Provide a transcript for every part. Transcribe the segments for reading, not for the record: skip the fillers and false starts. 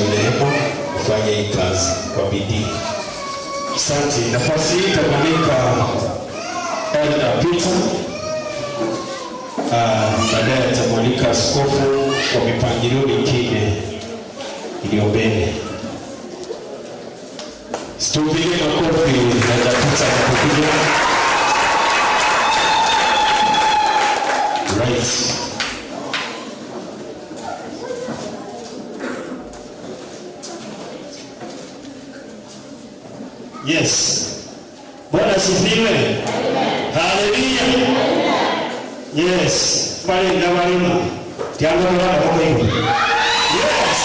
neema kufanya hii kazi kwa bidii. Asante. Nafasi hii itamwalika Elder Peter. Baadaye atamwalika askofu kwa mipangilio mingine iliyo mbele. Situpigie makofi Elder Peter anapokuja. Right. Yes. Bwana asifiwe. Haleluya. Yes. Pale ndabalima. Tiango mwana kwa hiyo. Yes.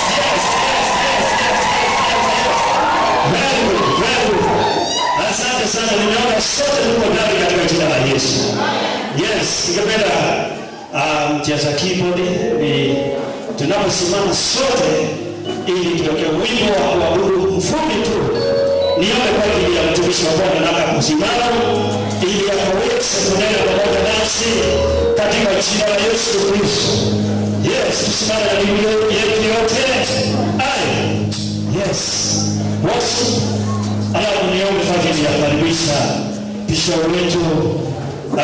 Very good, very good. Asante sana. Ninaona sote tuko ndani katika jina la Yesu. Yes, ningependa mcheza keyboard ni tunaposimama sote ili tuweke wimbo wa kuabudu mfupi tu. Niombe kwa ajili ya mtumishi wa Bwana nataka kusimama ili akaweze kunena pamoja nasi katika jina la Yesu Kristo. Yes, tusimame na miguu yetu yote. Aye. Yes. Worship. Alafu niombe kwa ajili ya kukaribisha bishop wetu na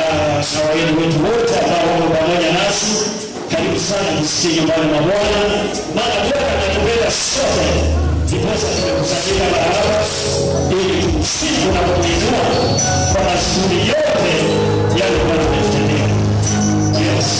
wageni wetu wote ambao wako pamoja nasi. Karibu sana tusikie nyumbani mwa Bwana, maana Bwana anatupenda sote, ndiposa tumekusanyika mahali hapa ili tumsifu na kumuinua kwa mazuri yote yale Bwana ametutendea. Yes.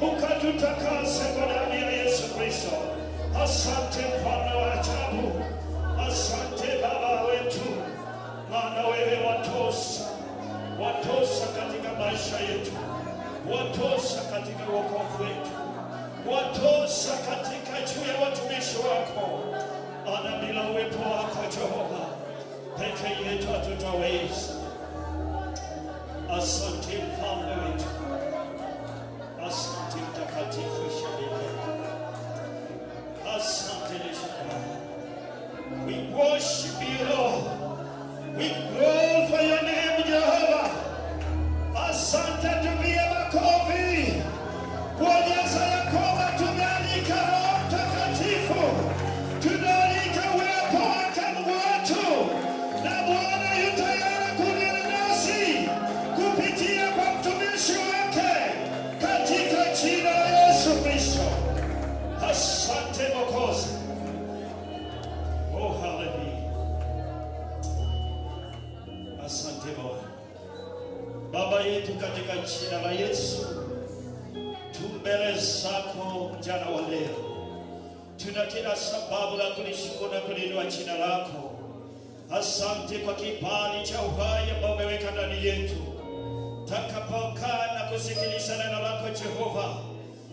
Ukatutakase kwa damu ya Yesu Kristo. Asante mfalme wa ajabu, asante Baba wetu, maana wewe watosha, watosha katika maisha yetu, watosha katika wokovu wetu, watosha katika juu ya watumishi wako. Maana bila uwepo wako Jehova, peke yetu hatutaweza. Asante mfalme wetu, asante. Mbele zako mchana wa leo, tuna kila sababu la kulishukuru na kuliinua jina lako. Asante kwa kibali cha uhai ambao umeweka ndani yetu. Takapokaa na kusikiliza neno lako Jehova,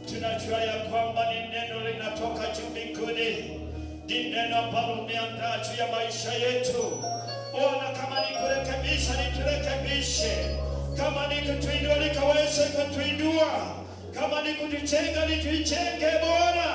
tunajua ya kwamba ni neno linatoka juu mbinguni, ni neno ambalo umeandaa juu ya maisha yetu. Bwana, kama ni kurekebisha, niturekebishe; kama ni kutuinua, likaweze kutuinua; kama ni kutujenga, lituijenge Bwana,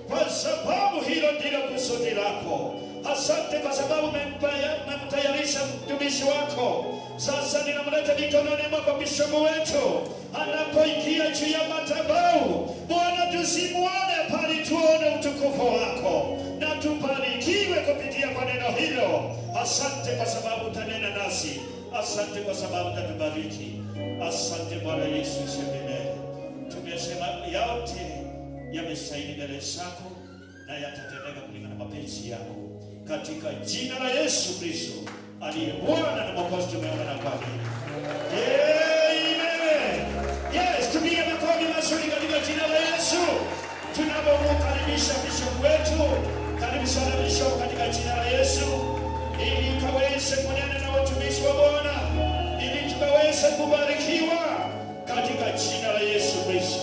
kwa sababu hilo ndilo kusudi lako. Asante kwa sababu umemtayarisha mtumishi wako. Sasa ninamleta mikononi mwako bishopu wetu anapoingia juu ya madhabahu. Bwana, tusimwone bali tuone utukufu wako na tubarikiwe kupitia kwa neno hilo. Asante kwa sababu utanena nasi, asante kwa sababu utatubariki. Asante Bwana Yesu milele. Tumesema yote yamestahili mbele zako na yatatendeka kulingana na mapenzi yako, katika jina la Yesu Kristo aliye Bwana na Mwokozi, tumeomba na kuamini. Amen. Yes, tupige makofi mazuri katika jina la Yesu tunapomkaribisha bishop wetu. Karibu sana bishop katika jina la Yesu, ili ukaweze kunena na watumishi wa Bwana, ili tukaweze kubarikiwa katika jina la Yesu Kristo.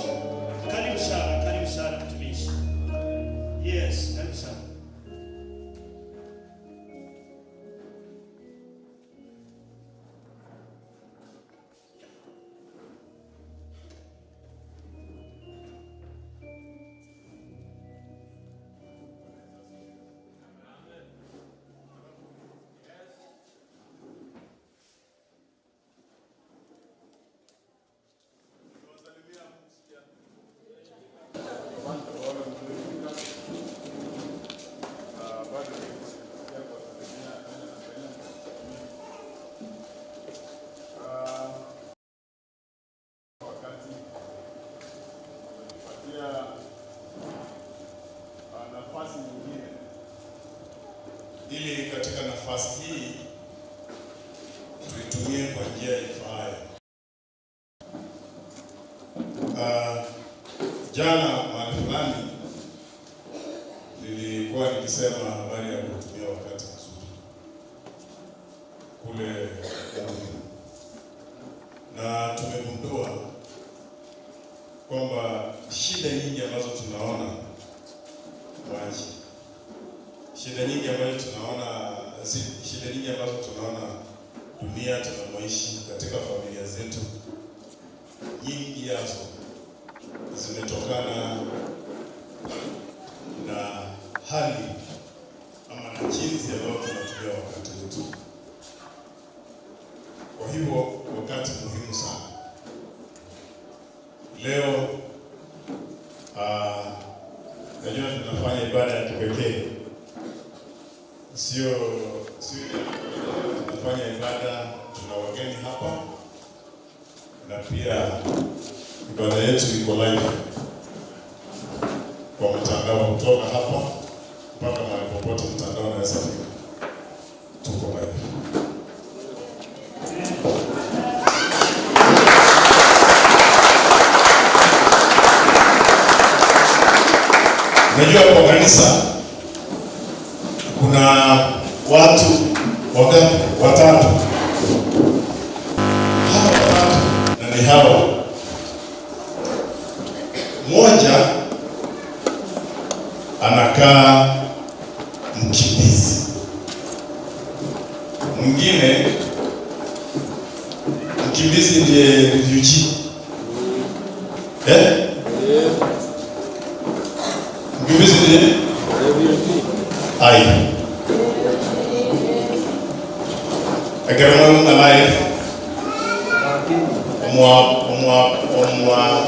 Karibu sana, karibu sana mtumishi. Yes, karibu sana. Wakati umenipatia nafasi nyingine ili katika nafasi hii tuitumie kwa njia ifaayo. Jana mahali fulani nilikuwa nikisema habari ya kutumia wakati mzuri kule Garowe, na tumegundua kwamba shida nyingi ambazo tunaona waji, shida nyingi ambazo tunaona shida nyingi ambazo tunaona dunia tunamoishi katika familia zetu, nyingi yazo zimetokana na hali ama na jinsi ambayo tunatumia wakati wetu. Kwa hivyo wakati muhimu sana leo. Najua tunafanya ibada ya kipekee, sio tunafanya ibada, tuna wageni hapa na pia ibada yetu iko live kwa mtandao, kutoka hapa mpaka mahali popote mtandao unaweza fika, tuko live. Unajua kwa kanisa kuna watu wangapi? Watatu. Hawa watatu na ni hawa. Mmoja anakaa mkimbizi, mwingine mkimbizi ndiye refugee. Mkimbizi ndiye ai ekero mwe live omwa omwa omwa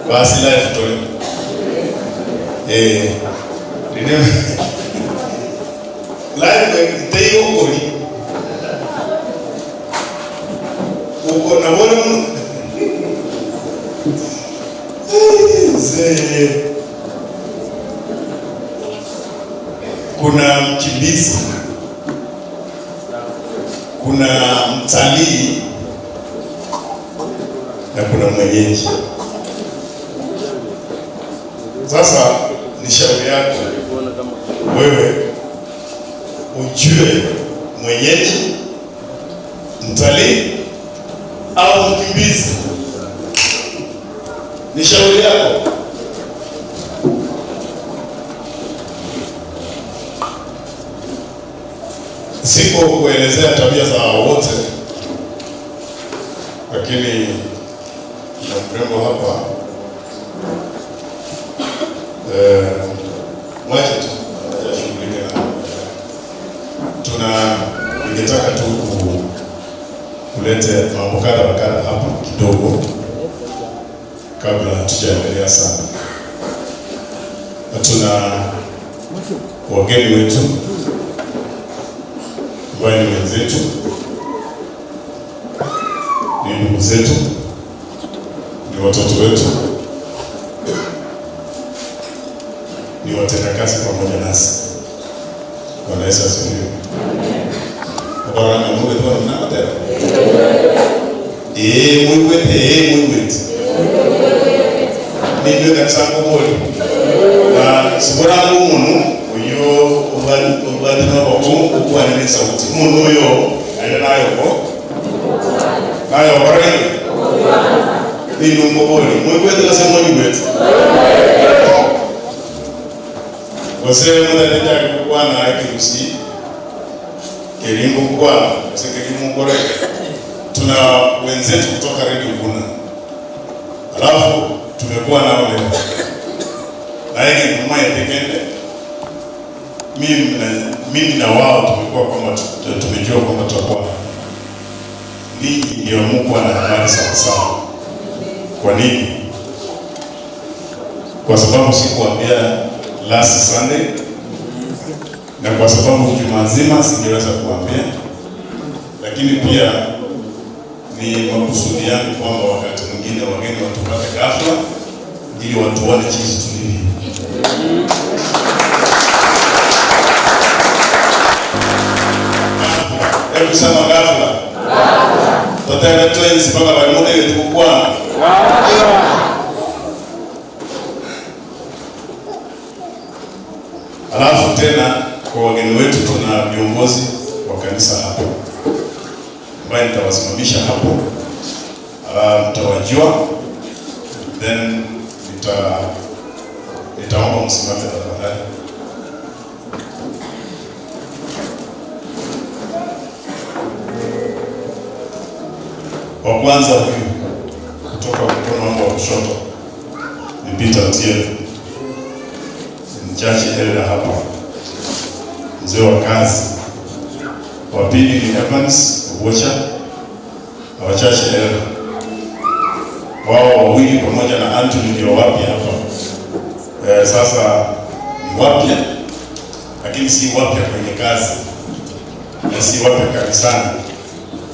basi live tole rine live teyo kori uko na wole mu Zee. Kuna mkimbizi, kuna mtalii na kuna mwenyeji. Sasa ni shauri yako wewe ujue mwenyeji, mtalii au mkimbizi. Ni shauri yako. Siko kuelezea tabia za wote, lakini na mrembo hapa eh, mwache tu ashughulike na tuna ningetaka tu kulete mambo kadha wa kadha hapa kidogo kabla hatujaendelea sana. Na tuna wageni wetu ambaye ni wenzetu, ni ndugu zetu, ni watoto wetu, ni watendakazi pamoja nasi. Bwana Yesu asifiwe. Obaranga Mungu tu mnakotera. Eh, mwigwete, eh, mwigwete. Ninyo kanisa ngoboli. Na siborangu munu uyo ubali no boku ukuwa ni sauti. Munu uyo ayo nayo ko. Nayo korenge. Ninu ngoboli. Mwigwete kase mwigwete. Gose mutadija kukwana ekirusi kelingo kukwana gose kelingo ngore. Tuna wenzetu kutoka Radio Vuna, alafu tumekuwa nao leo na yeye ni mmoja pekee. Mimi na wao tumekuwa kwamba tumejua kwamba tutakuwa ninyi ndio mko na habari sawa sawa. Kwa nini? Kwa sababu sikuambia last Sunday, na kwa sababu juma nzima singeweza kuambia, lakini pia ni makusudi yangu kwamba wakati mwingine wageni watupate ghafla ili watuone jinsi tulivyo. Hebu sema ghafla. Totele twins mpaka balimude ile tukukwana. Alafu tena kwa wageni wetu tuna viongozi wa kanisa hapo ambaye nitawasimamisha hapo, mtawajua, then nitaomba msimame tafadhali. Wa kwanza huyu kutoka mkono wangu wa kushoto ni Peter Otieno, ni church elder hapa, mzee wa kazi. Wa pili ni Evans Obocha, wa church elder. Wao wawili pamoja na Anthony ndio wapya hapa. Sasa ni wapya, lakini si wapya kwenye kazi na si wapya kanisani,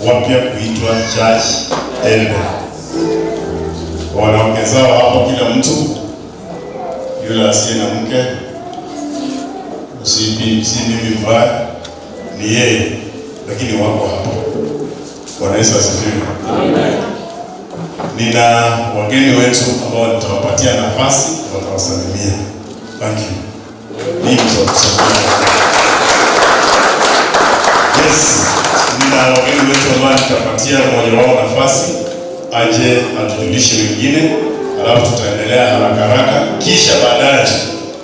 wapya kuitwa church elder. Wanaongezao hapo kila mtu, yule asiye na mke, si mimi mbaya, ni yeye, lakini wako hapo. Bwana Yesu asifiwe. Amen. Nina wageni wetu ambao nitawapatia nafasi watawasalimia. Thank you. Mimi nitawasalimia. Yes, nina wageni wetu ambao nitapatia mmoja wao nafasi aje atujulishe wengine, alafu tutaendelea haraka haraka, kisha baadaye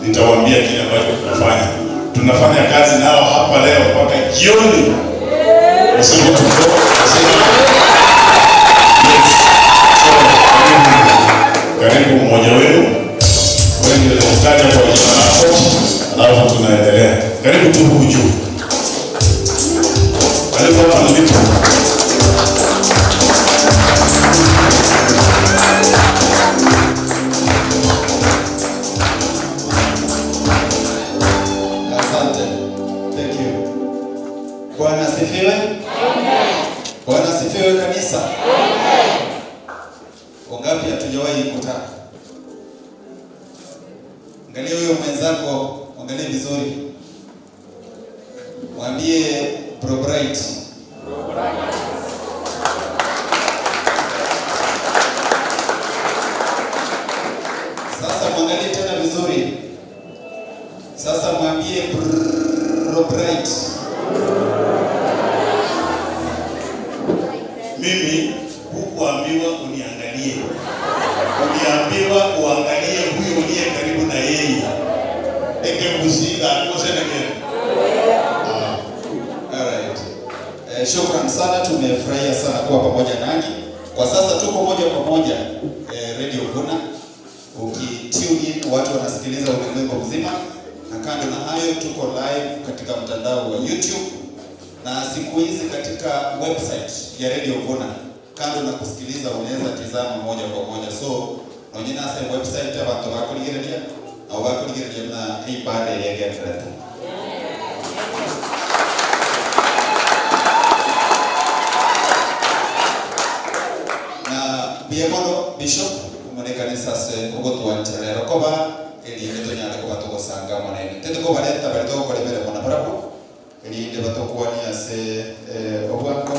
nitawaambia kile ambacho tunafanya. Tunafanya kazi nao hapa leo mpaka jioni. Usiku tuko yes. So, karibu mmoja wenu. Wewe ndio unataja kwa jina lako, alafu tunaendelea. Karibu tu huku juu. Karibu hapa nilipo. Asante. Thank you. Bwana asifiwe. Bwana asifiwe kanisa. Wangapi hatujawahi kukutana? Angalia huyo mwenzako, angalie vizuri. Mwambie Bro Bright. Sasa mwangalie tena vizuri. Sasa mwambie brrrr, bright. Mimi hukuambiwa uniangalie, uliambiwa uangalie huyo uliye karibu na yeye. Ekekusiga kosenekere. Alright. Shukran sana, tumefurahia sana kuwa pamoja nanyi. Kwa sasa tuko moja kwa moja Radio Vuna. Ukitune in watu wanasikiliza ulimwengu mzima, na kando na hayo tuko live katika mtandao wa YouTube na siku hizi katika website ya Radio Vuna. Kando na kusikiliza, unaweza tizama moja kwa moja. So nonye nase website abantu bakurigereria nabo bakurigereria na ibada yegenderete. Na mbuya mono bishop omone kanisa ase ogotwancha rero koba erinde tonyare koba togosanga monene tetukobareta bari togokora emeremo na barabwo erinde batokwania ase obwango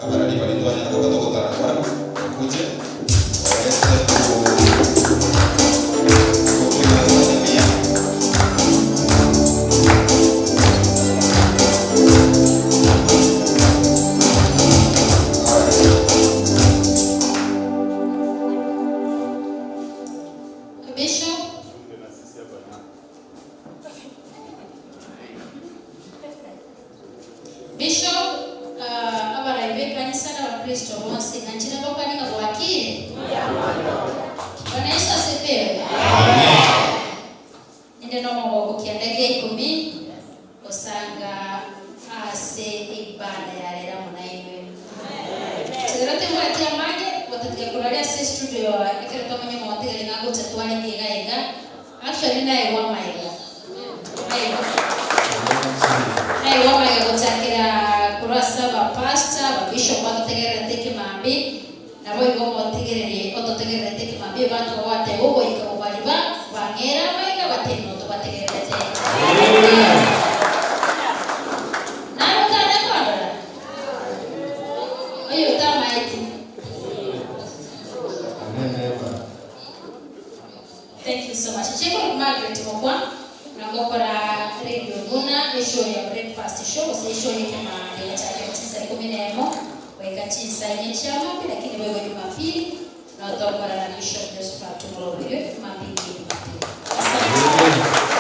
abarari bari twanyara koba togotara barabwo bakuje waweze kutusalimia. Bishop, Bishop, abarayi b'ekanisa n'abakristo bonse nga nkira bwakire. Bwana Yesu asifiwe. Ninde n'omuboko kianda gya ikumi osanga ase ibada yarera munaimwe. Tugera tengwati amage watatiga kuraria ase studio ekero twamenye motigari ng'agocha tware kiga iga. Actually naigwa maiga. Naigwa. Naigwa maiga gochakera kurasa ba pastor ba bishop batotegererete kimambi nabo igo motigereri ototegererete kimambi bantu babwate gogoika bobari ba bang'era maiga batenoto bategererete. Nawe utane kwandora? Oyo utamaeti. Thank you so much. Cheko Margaret Mokwa nangokora Radio Vuna eshow ya breakfast show ose eshow yekema yachaka tisa ikumi na emo weka tisa yenye chama lakini wewe Jumapili na utokora na Bishop Josephat Tumurobire Jumapili Jumapili. Asante.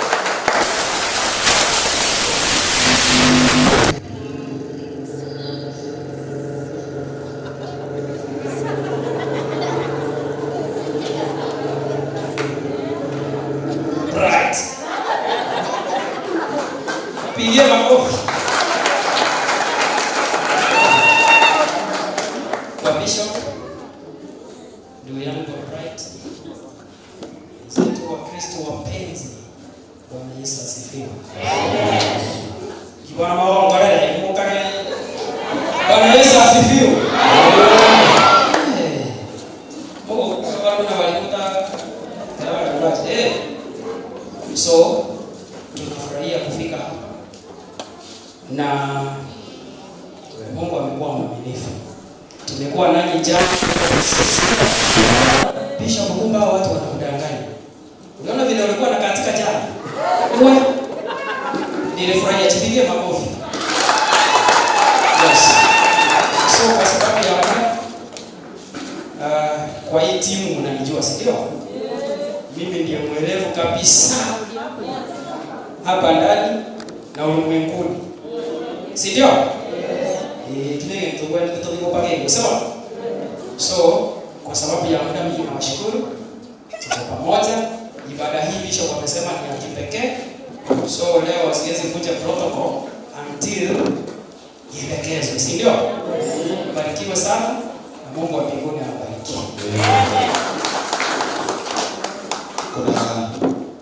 Right. Pigie makofi. Kwa Bishop, ndugu yangu wa Bright, wenzetu wa Kristo wapenzi, Bwana Yesu asifiwe. Kibwana maongorere mukage. Bwana Yesu asifiwe. Eh. Mungu kwa na walikuta tayari. So tunafurahia kufika hapa na Mungu amekuwa mwaminifu. Tumekuwa nanyi jana. Bishop, kumbe hao watu wanakudanganya. Uliona vile walikuwa na katika jana? Uwe. Nilifurahia, tupigie makofi. Yes. So kwa sababu ya muda, kwa hii timu mnanijua, si ndio? Mimi ndiye mwerevu kabisa hapa ndani na ulimwenguni. Si ndio? Kinege tungwe tuko pake sawa? So kwa sababu ya muda mimi nawashukuru. Tuko pamoja. Ibada hii Bishop amesema ni ya kipekee. So leo siwezi vunja protocol until ielekezwe, si ndio? Barikiwe sana na Mungu wa mbinguni awabariki. Kuna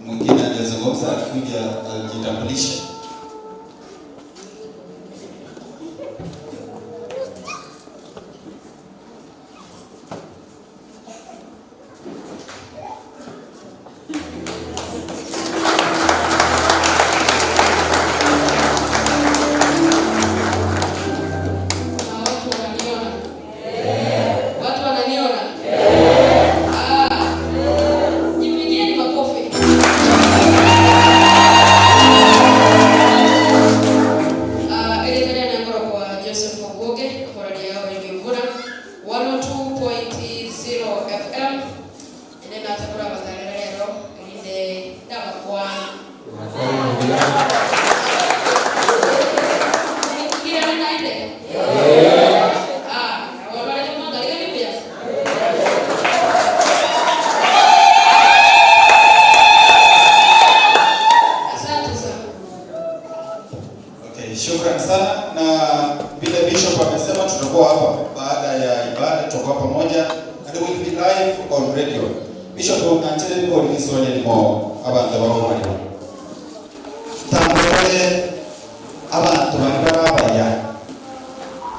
mwingine hajazungumza, akikuja ajitambulishe. Watu wananiona? Watu wananiona? Jipigie Kirana naende? Ah, abarwarete mwangarigani buya? Asante sana. Okay, shukran sana na vile bishop amesema tutakuwa hapa baada ya ibada tutakuwa pamoja and we will be live on radio. Bishop anchere biko limo abantu babo malimo. Tambole abantu bari barabaya.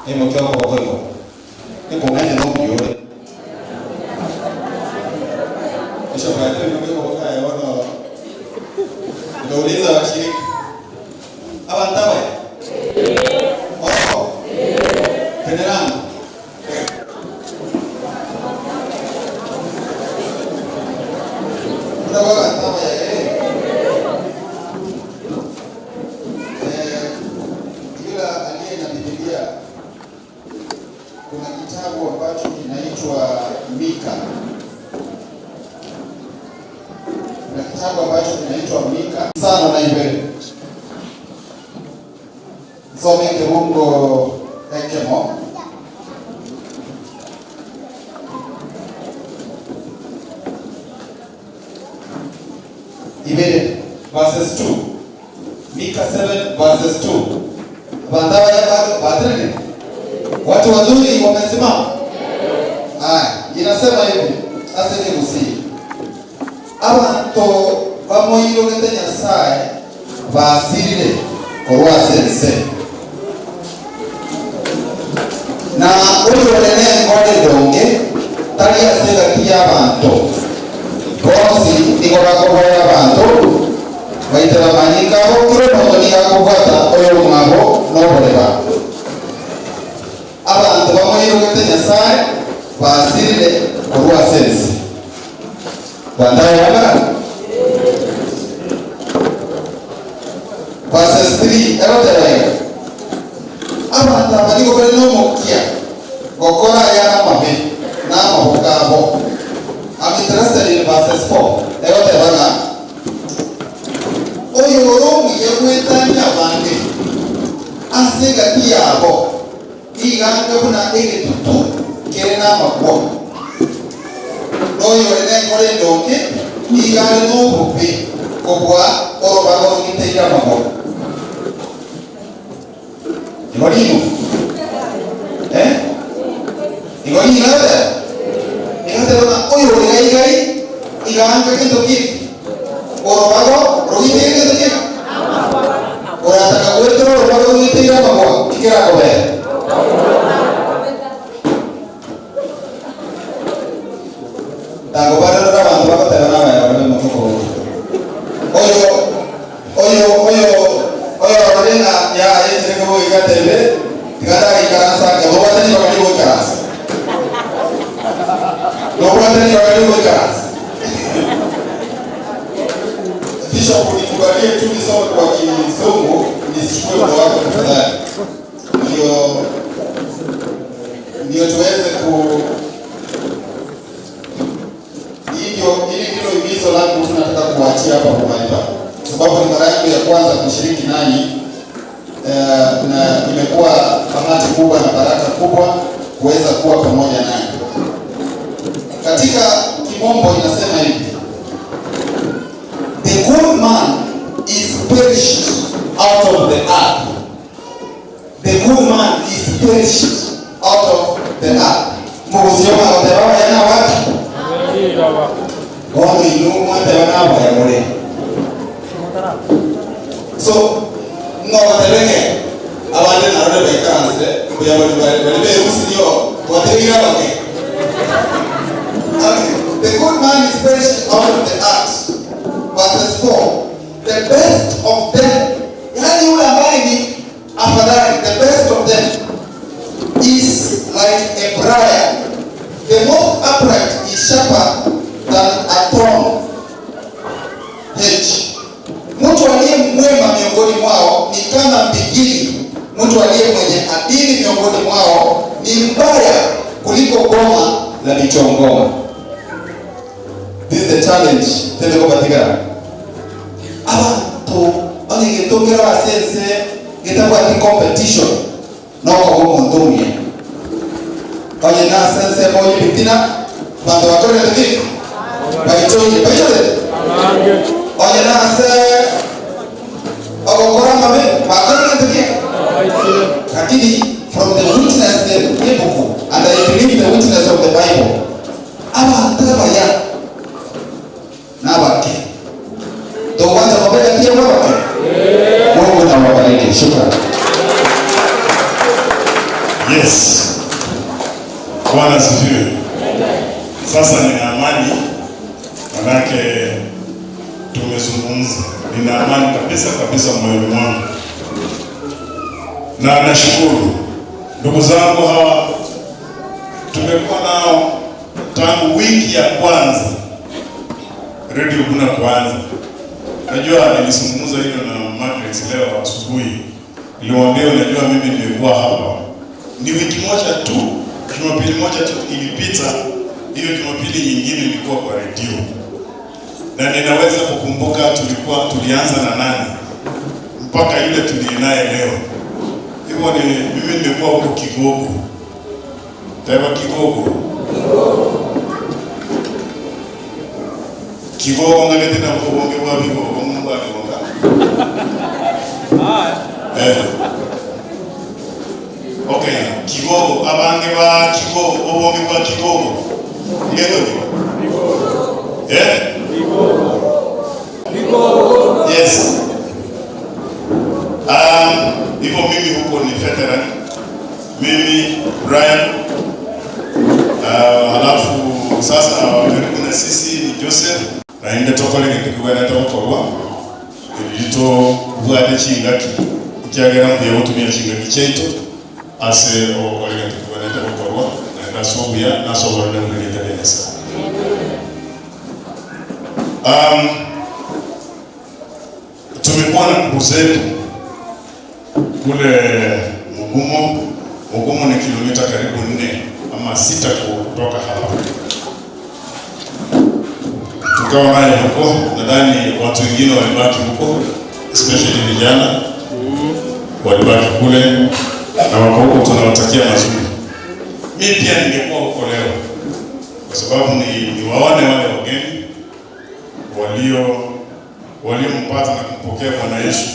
Emo kyo ko ko. Niko ngene no byore. Bishop anchere biko ko kaya wono. Ndauliza washiriki. Abantu abaya. Oh. Venerando. Kuna baba tama ya eh. Eh, yule aliye na Biblia kuna kitabu ambacho kinaitwa Mika. Kuna kitabu ambacho kinaitwa Mika sana na ibere. Some kirungo ekemo. Ibere verses 2. Mika 7 verses 2. Bandaba ya bado batreni. Watu wazuri wamesimama. Haya, inasema hivi, aseke gusi. Abantu bamoirogete Nyasaye basirire korwa sense. Na uyu onene ngore donge tari ase gati y'abantu bosi nigo bakoboya abantu baitera manyikabo kiro omonto nigo akobwata oyo mwabo noboreba abantu bamoirogete Nyasaye basirire korwa ase ense bandayabara verses 3 egoterega abantu aba nigo bari n'omukia gokora aya amabe n'amaboko abo. I'm interested in verses 4 egotebaga oyo oromiye gwetania abande ase egati yabo iganga buna egetutu kere n'amakwa n'oyo ore nenkora endonke igare n'obubi kobwa orobago rogiteire amagoro Igorino. Eh? Igorino gate. Igate bona oyo ore gai iganga kento ki. Orobago rogiteire kento ki. Orataka gwetera orobago rogiteire amagoro kikera kobe. Tango barora abantu bagoteba n'abaya barebe motoko. Oyo oyo oyo oyo orena ya yetire ko igatebe tigata ikaransa ke bo batani bakali go ikaransa. No batani bakali go ikaransa. Bishop nikubalie tu nisome kwa Kizungu nisichukue muda wako tafadhali. Ndio tuweze ku hivyo hili ndilo himizo langu tunataka kuachia hapa Kumaipa, sababu ni mara yangu ya kwanza kushiriki nanyi na imekuwa bahati kubwa na baraka kubwa kuweza kuwa pamoja nanyi. Katika kimombo inasema hivi, the good man is perished out of the earth. The good man is perished out of the earth. Mugusioma goteba yana wapi? Bono inu mwateba nabaya mure. So ng'ogoteleke abande narore baikaranse kuya bari bari berusi niyo twategira bake. Okay. The good man is perished out of the earth. Verses 4. The best of them, yani yule ambaye ni afadhali, the best of them is like a briar. The most upright is sharper than a thorn hedge. Mtu aliye mwema miongoni mwao ni kama mbigili, mtu aliye mwenye adili miongoni mwao ni mbaya kuliko goma la michongoma. This is the challenge. Tende ko batigara. Abantu Onye gento nkero ase ense getabwati competition nokoba omonto omuya. Onye nase ensemo y'ebitina abanto bakorerete ki? Baichoire. Baichorete? Onye nase ogokora amabe bakorerete ki? Lakini from the witness y'ebuku and I believe the witness of the Bible, abanto abaya Nabake. Togwancha koba egati yabo abake? Mungu nawabariki. Shukran. Yes. Bwana asifiwe. Sasa nina amani manake tumezungumza, nina amani kabisa kabisa moyoni mwangu, na nashukuru ndugu zangu hawa tumekuwa nao tangu wiki ya kwanza Radio Buna kuanza. Najua nilizungumza hilo na Margaret leo asubuhi, nilimwambia unajua, mimi nimekuwa hapa ni wiki moja tu, Jumapili moja tu ilipita. Hiyo Jumapili nyingine nilikuwa kwa redio, na ninaweza kukumbuka tulikuwa tulianza na nani mpaka yule tuliye naye leo. Hivyo ni mimi nimekuwa huko Kigogo Taifa Kigogo. Kigogo ngalete na obonge bwa bigogo Mungu alionga. Eh. Okay, Kigogo abange ba Kigogo obonge bwa Kigogo. Ngeno ni? Eh? Yes. Hivyo mimi huko ni veteran. Mimi Brian, halafu sasa karibu na sisi ni Joseph naende tokore gento kebwenerete gokorwa erio tobwate chingaki ekiagera mbuya gotumia chingaki chiaito ase ogokora egento kebwenerete gokorwa naende ase obuya na ase oborende buna erieta ria Nyasae. Um, tumekuwa na ndugu zetu kule Mugumo. Mugumo ni kilomita karibu 4 ama 6 kutoka hapa. Tukawa naye huko, nadhani watu wengine walibaki huko, especially vijana walibaki kule na wako huko, tunawatakia mazuri. Mi pia ningekuwa huko leo kwa sababu ni niwaone wale wageni waliompata na kumpokea Bwana Yesu,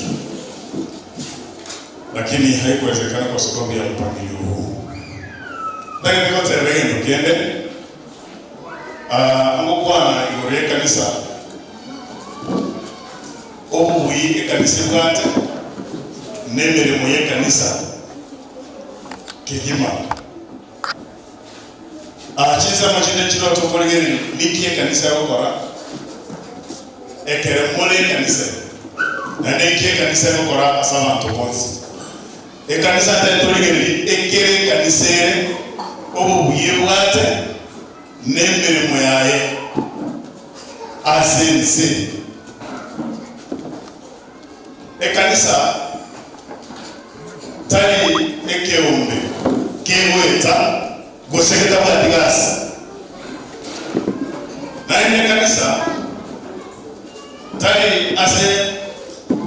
lakini haikuwezekana kwa sababu ya mpangilio huu. Lakini nikoterere gento kiende angokwana igoro y'ekanisa obubuyi ekanisa ebwate n'emirimo y'ekanisa kegima chinsemo chinde chiro tokoregereria niki ekanisa egokora ekere more ekanisa na niki ekanisa egokora ase abanto bonsi ekanisa ntari torigereria ekere ekanisa ere obobuya ebwate n'emirimo yaye ase ense ekanisa tari ekeombe kegweta gose getabwati gasi naende ekanisa tari ase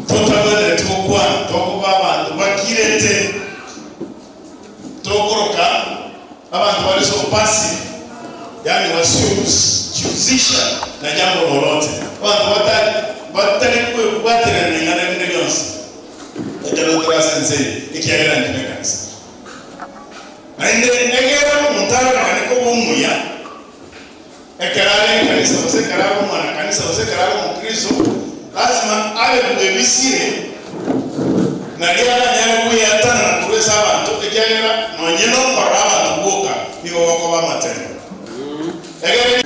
totabwenereti gokwana tokoba abanto bakirete tokoroka abantu bari so passive, yani wasiojihusisha na jambo lolote, abantu batari kwebwaterana n'ing'ana rinde rionsi ekero torase ense ekiagera ntime ekanisa naende egere omonto arorekane koba omuya ekero are ekanisa gose ekero are omwana kanisa gose ekero are omokristo lazima abe bwebisire nari aranyare bweatana na korwa ase abanto ekiagera nonye nokorora abanto bwoka nigo gokoba amatendo egere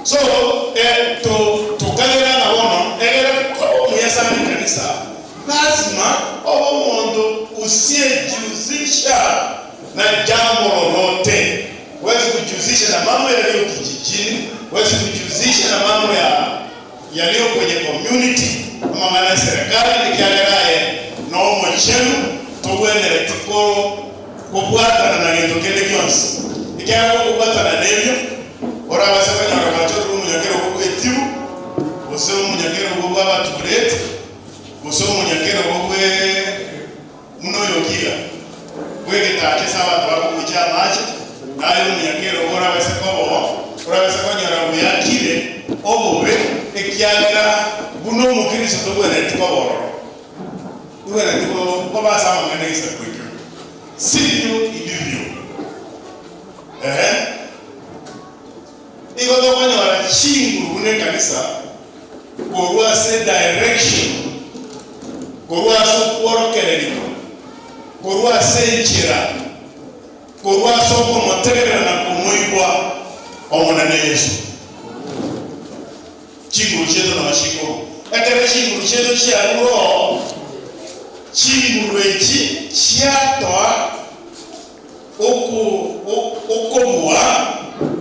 so tukagera na bono egere koba omuya sana ekanisa lazima obe omonto usiyejihusisha na jambo lolote. Huwezi kujihusisha na mambo yaliyo kijijini, huwezi kujihusisha na mambo ya yaliyo kwenye community ama maana ya serikali nikiageraye no omochenu tobwenere tikoro kobwatana na gento kende gionsi ikiagera gokobwatana nebio orabase konyora gacho ori omunyakero gwo etibu gose omunyakero gwo bwa abatureti. Gose omonyakerogo bwe buna oyokia bw'egetacha ase abanto bakobucha amache, naye omonyakerogo orabase koba oo, orabase konyora bweyakire obobe, ekiagera buna omokristo tobwenereti koba ororo, tobwenereti koba ase amang'ana egesaku ekio. Sivyo ilivyo. Ehe. Nigo tokonyora chinguru buna ekanisa korwa ase direction, korwa ase okworokererigwa, korwa ase enchera, korwa ase okomotegerera na komoigwa Omonene Yeso. Chinguru chiaito nao chikorwa. Ekero chinguru chiaito chiarure oo, chinguru echi chiatoa Okobua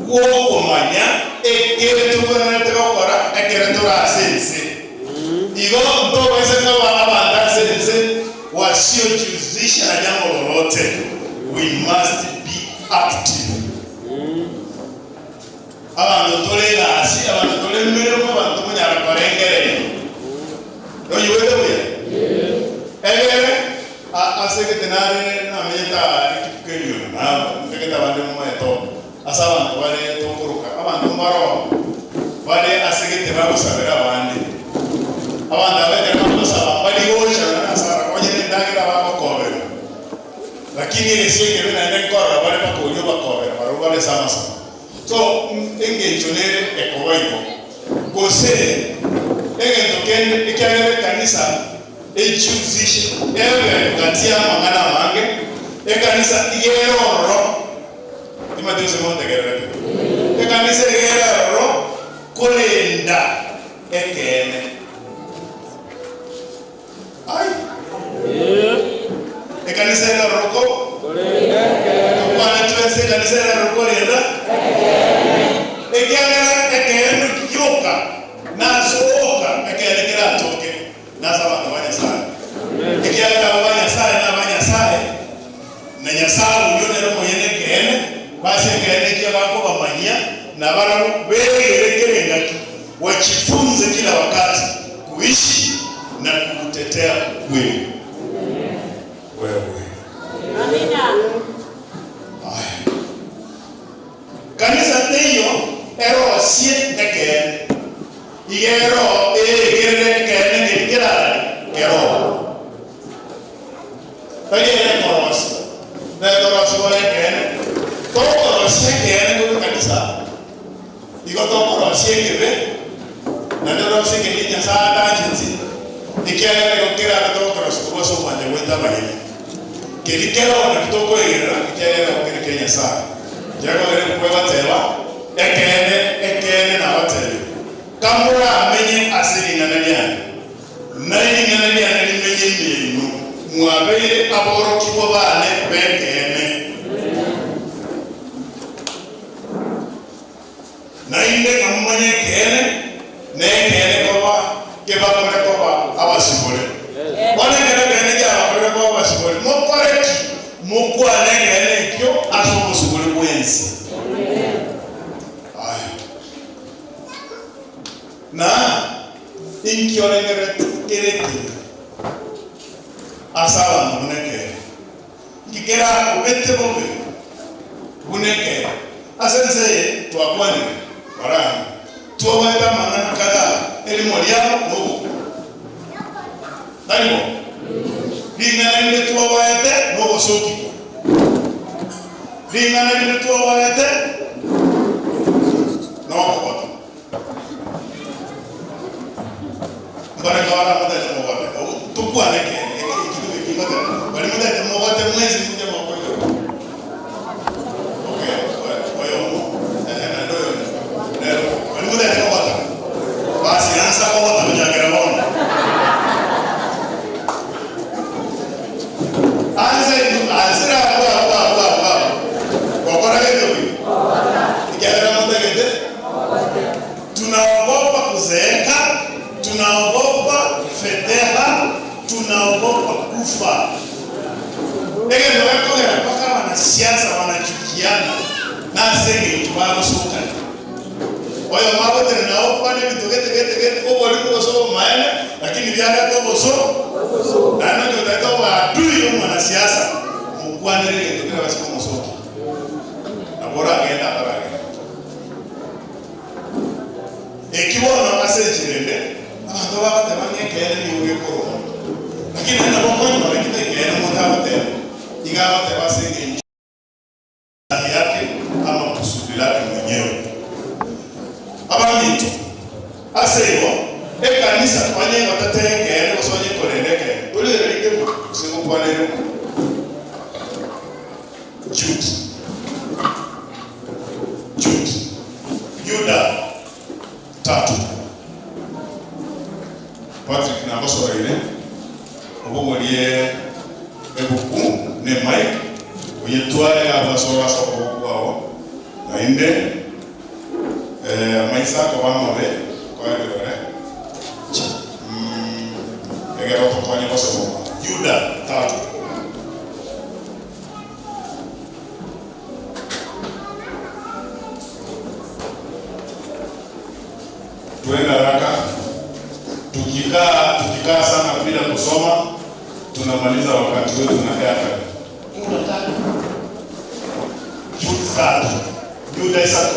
gw'okomanya ekere togwenerete gokora ekero tore ase ense. Igo ntobaisa koba abanto ase ense wasiojihusisha na jambo lolote, we must be active. Abanto tore egasi, abanto tore emeremo, abanto tokonyara korengereria. Noigwete buya? Egere ase egete nare namenyete aa rituko erio na ntagete abande momaete oo, ase abanto bare tokoroka, abanto mbaroo bare ase egete bagosabera abande. Abanto aba ekero bagosaba mbari gocha nonya nase abakonye nendagera bagokoberwa. Lakini egesio ekebe naende nkorora bare bakoria obakobera barobwo bare ase amasabo. So engencho nere ekoba igo. Gose egento kende ekiagera ekanisa ejihusishe ebe gati y'amang'ana amange, ekanisa iga ere ororo, timanyeti gose montegererete, ekanisa iga ere ororo korenda ekeene. Ai! Ekanisa ere ororo ko? Tokwane twensi ekanisa ere ororo korenda? Ekiagera ekeene gioka nase oka ekeene keratoke nase abanto ba Nyasae. Ekiagera abo ba Nyasae naba Nyasae, na Nyasae oyio nere omonyene ekeene, base ekeene ekio bakobamanyia, na barabwo begere kera engaki. Wajifunze kila wakati kuishi na kuutetea ukweli. Wewe. Aya. Kanisa teiyo erosie ekeene. Iga ero eekerere ekeene keria kerarari keroo. Tari ere ekorosia. Nekorosigwa nekeene. Tokorosia ekeene korwa ekanisa. Igo tokorosia ekebe, naende torosie keria Nyasae atancheti, ekiagera igo kerabe togokorosia korwa ase omwancha gwaito abanyene. Keria keroo nakio tokoegerera, ekiagera igo kere kia Nyasae. Ekiagera igo egoteba, Ekeene, ekeene nabatebirie, kamoramenye ase ring'ana riane, na ering'ana riane rimenye ime yaino, mwabeire aborokigwa baane b'ekeene. Naende nkamomanya ekeene, na ekeene koba kebakore koba abasibore. Bono ekero ekeene kiabakorire koba abasibore, mokore ki? Mokwane ekeene ekio ase obosibore bw'ense. Aya. Na inki orengereretie kere ekiya ase abanto buna ekeene? Inki kerakobete bobe buna ekeene? Ase ense eye twakwanire barabwo, twabaete amang'ana kadhaa, erimo riabo nogokwa. Tari bo? Ring'ana rinde twabaete nogosokigwa. Ring'ana rinde twabaete nokogota. Mbarenge baramotete mogote, tokwane ekeene, eki eki nigo ekingoteba, baria motete mogote mwensi moche mokoigwa. Okay, oyomo, ehe, naende oyomo, nere baria motete kogota, basi ansa kogota gochakera bono. Ansa intwe, ansera abwo abwo abwo abwo abwo, gokora gento ki? Ekiagera motagete Tunaogopa kuzeeka, tunaogopa fedheha, tunaogopa kufa. Egento gekogera mpaka abanasiasa banachukiana nase engencho bagosokania. Oyomo agotenena okwana ebinto gete gete gete, oborimo gose obomaene, lakini biareta oboso, naende onye otagete obe adui omwanasiasa, mokwanere egento kerabase komosokia. Nabo oragende ataragenda. Eki bono ase enchera ende, abanto bagoteba ng'a ekeene nigo gekorwa, lakini naende nabo okonyora ekio nekeene omonto agoteba, iga agoteba ase engencho. Yake ama kusudi lake mwenyewe. Abaminto, ase igo, ekanisa onye egotetera ekeene gose onye ekorenda ekeene, torigereria rinde bo, gose ngokwana ere bo. Jude. Jude. Yuda tatu. Patrick nagosoroire obogorie ebuku ne mic oyetware abwo ase ore ase okoboko kwao, naende amaiso akoba amabe koebirore egere otokonye gosoma. Yuda tatu. Twende haraka. Tukikaa tukikaa sana bila kusoma tunamaliza wakati wetu na airtime. Yuda tatu. Jude tatu. Yuda isatu.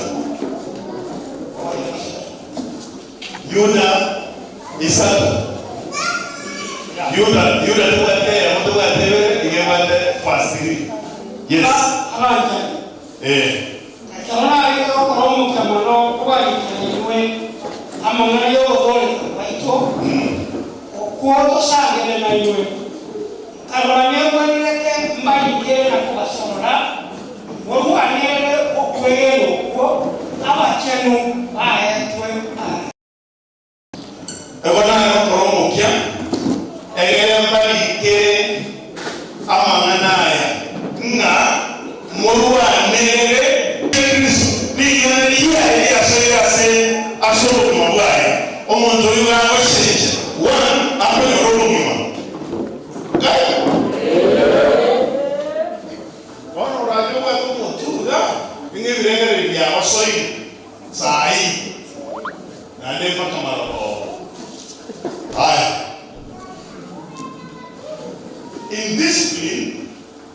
Yuda isatu. Yuda Yuda tobwate eyemo tobwate ibere iga ebwate verse 3. Yes. Abanchani, Eh. Ekero narenge gokora omokia mono kobarikera inwe amang'ana y'ogotooreka gwaito, okwo tosangere nainwe, nkarora negwenerete mbarikere na kobasorora, morwanerere okwegena okwo abachenu baetwe are. Igo nare gokora omokia, egere mbarikere amang'ana aya, ng'a morwanerere. Kristo, ring'ana riaye riasoire ase ase obogima bwaye. Omonto oyio gagochencha, one, akonyora obogima. Gai? Bono orache obwate omonto iga, ng'a ebirengererio biagosoire saii. Naende mpaka marogoba. Aya. Indiscipline,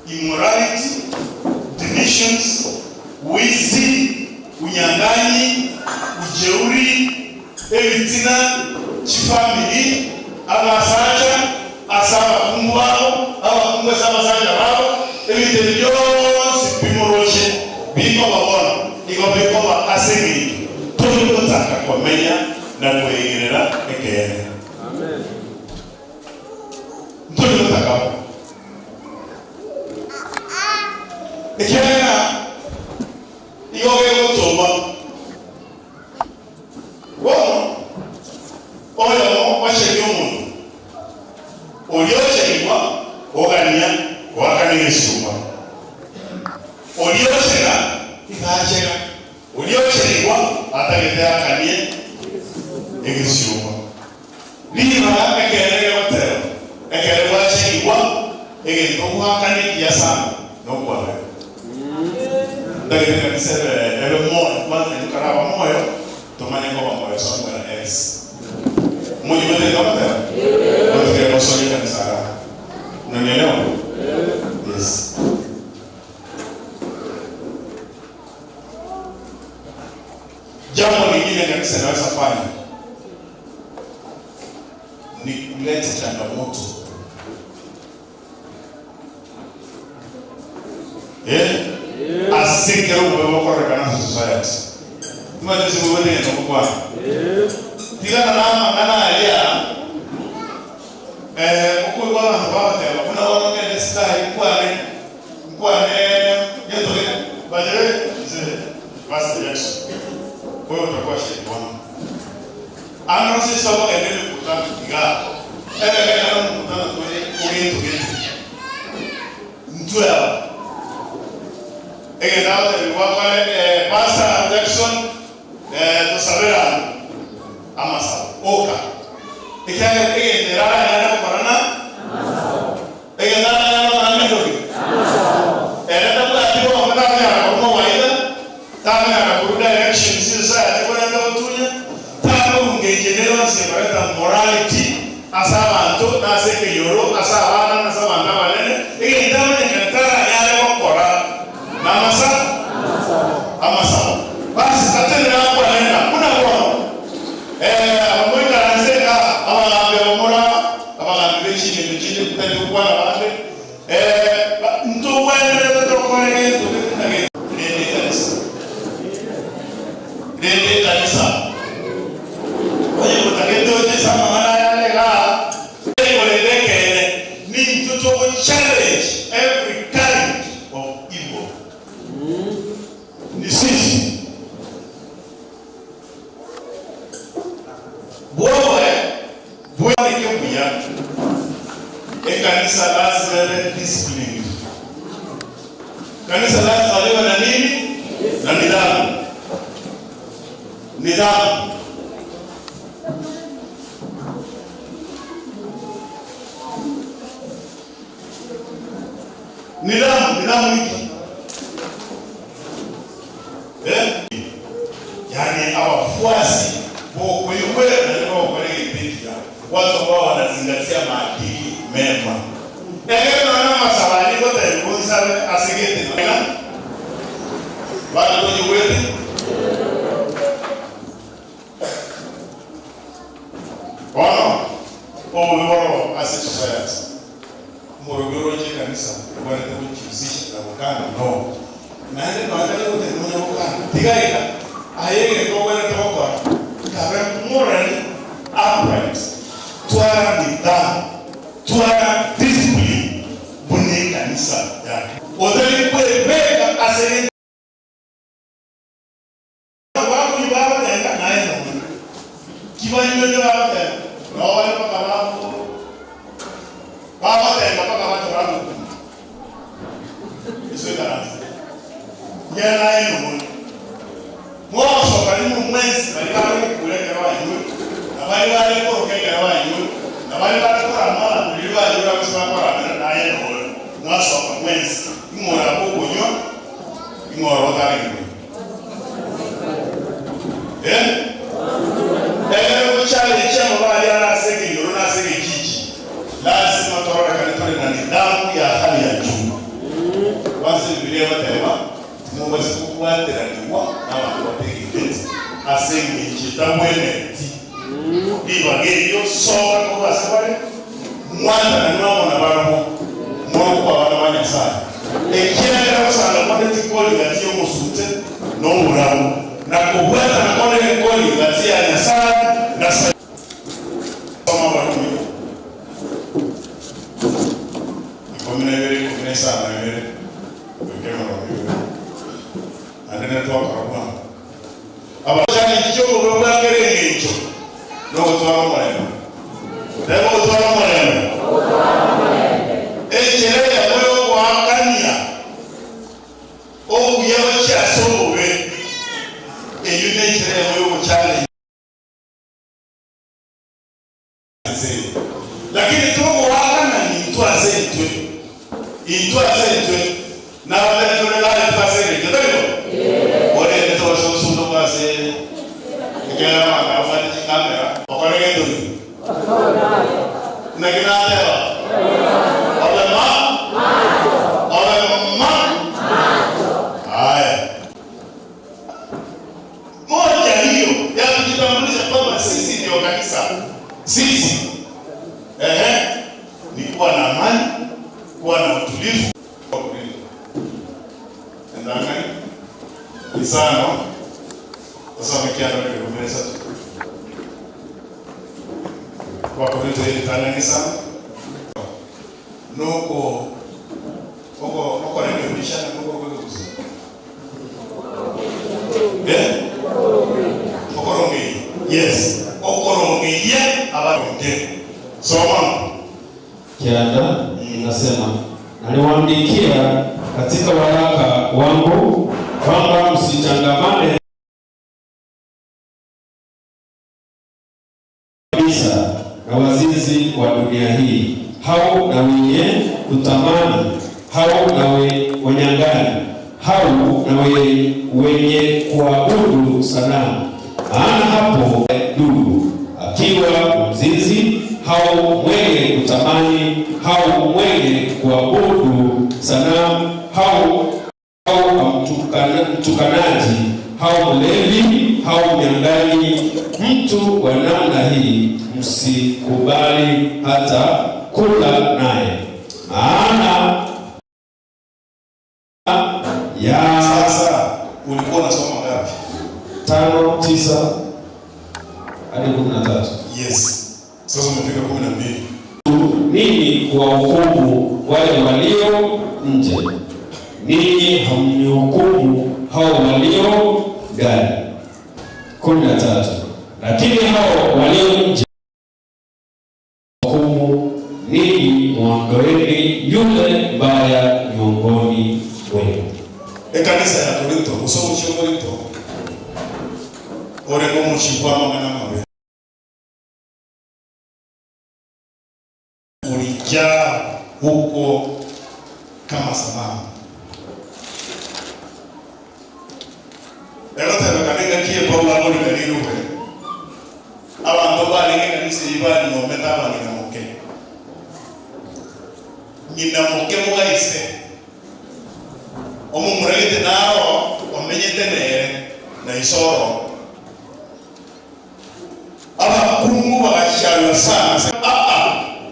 immorality, divisions, wizi, unyang'anyi, ujeuri, ebitina, chifamiri, abasacha ase abakungu babo, abakungu ase abasacha babo, ebinto ebi bionsi bimoroche bikoba bono, igo bikoba ase engencho Tori gotaka komenya na koegerera ekeene. Ntori gotaka bo. Ekiagera igo gegotoma. Bono oyomo ochegia omonto, oria ochegigwa ogania goakana egesuma, oria ochega iga achega. Oria ocherigwa atagete akanie egesiomba. Ribaga ekeene gegoteba, ekere gwacherigwa egento ogoakana ekiya sana nokwabera. Ntagete ekanisa ebe ebe moyo kwanza intwe karaba moyo tomanye koba moyo somewhere else. Monyigwete egento ngoteba? Gotigere gosoria ekanisa haraka. Unanielewa? Yes. Jambo lingine kanisa inaweza fanya ni kuleta changamoto eh? Ase kero obobe bokorekana ase society timanyeti ase bobe negento ngokwana tigana na amang'ana aria eh, okoigwa abanto bagoteba buna bono ngende sky nkwane Nkwane gento gete. By the way, mzee Pastor Jackson, wewe utakuwa shahidi wangu. Ang'o sisi abagende emekutano iga, ebe ekero omokutano tore ogento gete. Ntwe aba. Egento agotebigwa akore eh, Pastor Jackson eh, tosabere amo amasabo oka. Ekiagera egento ere aranyare gokora na Egento aranyare gokora nento ki? Ere tabwati bobe, takonyara korwa mowaida, takonyara korwa directions ase aye korende gotunya, takorunga enchera ere yonsi ekoreta morality, Ase abanto, na ase ekenyoro, ase abana, na ase abanto abanene, egento amanyekane taranyare gokora namasa amasabo. Basi tatenena akwane ng'a buna bono, ee, abamoikaranse iga, abagambi abamura, abagambi be chingencho chinde titari gokwana bande, ee, ntogwenerete tokore gento gete na gete. Rende ekanisa, rende ekanisa. Onye gotagete oche ase amang'ana aya are igaa, korende ekeene, nintwe togo challenge every kind of evil. Ni sisi. Bwoboe bwaneke buya. Ekanisa lazima ebe disciplined. Kanisa lazima liwe na nini? Na nidhamu. Nidhamu. Nidhamu, nidhamu iki. Eh? Yaani abafuasi bokoigwera naende bagokora egento ekiya, watu ambao wanazingatia maadili mema. Ekero nonya na amasabo aya nigo otebiwa onsabe ase gete nonya bado tonyigwete. Bono obobe boro ase society, omorogi oroche ekanisa obwenerete gochihusisha na gokana no. Naende nonya tari gotebia nonya gokana, tiga iga, aye egento obwenerete gokora, kabe morally upright, twara nidhamu, twara discipline buna ekanisa ya Kristo. Otari kwebeka ase egento. Abakuani bagotenga naye nonya kibanyweire bagotenga, nao bare mpaka bagotenga mpaka bachora amakundi. Yeso oikaransete ngera naye nonya. Mogosoka nimwe mwensi baria bare gokura ekero banyure, na baria bare koroka ekero banyure, na baria bare korama na riria banyure gose bakoramera naye nonya. Mwasoka mwensi, ing'ora bokonywa, ing'ora otare konywa. Eh? Ekero gochia amabari are ase ekenyoro na ase egechiji, lasima tororekane tore na nidhamu ya hali ya juu. Kwanza Ebibilia egoteba, timobasa kobwateranigwa nabanto bategeneti ase engencho etabwenereti. Ribaga erio soka korwa ase bare, mwatananwe amo nabarabwo, morokwe abana ba Nyasae. Ekiagera gosanga konde tikori gati y'omosunte na oborabu, na kobwatana konde nkori gati ya Nyasae na Satani. Soma Abarumi 12, 52 goika 20, naende netwakora bwango. Abachani chi'obobe bwa kera engencho nogotwara omorembe. Teba ogotwara omorembe. Enchera eyemo y'ogoakania obuya gochia ase obobe, eyio nenchera eyemo y'ogochallenge. Ense eye. Lakini togoakana intwe ase intwe, intwe ase intwe, nabatari tore live ase engencho, tari bo? Korende tobase gosundoka ase ekiagera abanto babwate chicamera, bakore gento ki? Naki nateba? Obe ma? Obe ma? Aya. Moja hiyo ya kujitambulisha kwamba sisi ndio kanisa, sisi ehe, ni kuwa na amani, kuwa na utulivu. Endang'ani isano osome kianda ekekumbe isato Abakorinto ritang'ani isano noko oko okorekebishana noko Eh? Okorongeyia. Yes. Okorongeyia abaronge. Soma. Kianda inasema, naliwaandikia katika waraka wangu kwamba msichangamane kabisa na wazinzi wa dunia hii, hao na wenye kutamani, hao na wanyang'anyi, hao na wenye kuabudu sanamu. Maana hapo ndugu akiwa mzinzi hau mwenye kutamani hau mwenye kuabudu sanamu hau hau mtukanaji hau mlevi hau mnyang'anyi. Mtu wa namna hii msikubali hata kula naye, maana ya Sasa ulikuwa unasoma ngapi? 5:9 hadi 13. Yes. Sasa umefika 12. Ninyi kuwahukumu wale walio nje, ninyi hamnihukumu hao walio ndani. 13. Lakini hao walio nje hukumu, ninyi mwondoeni yule mbaya miongoni mwenu. Ekanisa ya Korinto, usoma chio Korinto. Orengo muchikwa mang'ana mabe. Ulijaa huko kama sanamu. Egotebekana engaki Paulo akorika rirube. Abanto barenge ekanisa eyio banyomete abang'ina moke. Ng'ina moke mogaise. Omomuragete naro omenyete nere na isoro. Abakungu bagacharwa sana.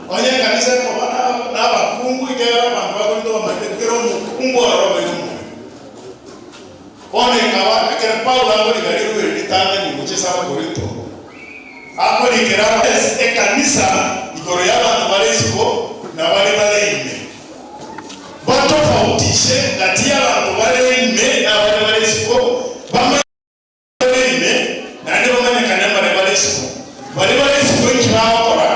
Onye kanisa ekoba n'abakungu ikera abantu bakorinto bamanyete kera omokungu ororo baire omobe. Bono ekaba ekero Paulo akorika rirube ritang'ani gochesa abakorinto akorikera ekanisa igoro y'abantu bare isiko na bare bare ime. Batofautishe gati y'abantu bare ime n'abare bare isiko bamanye ime naende bamanyekane bare bare isiko. Bare bare isiko inki bagokora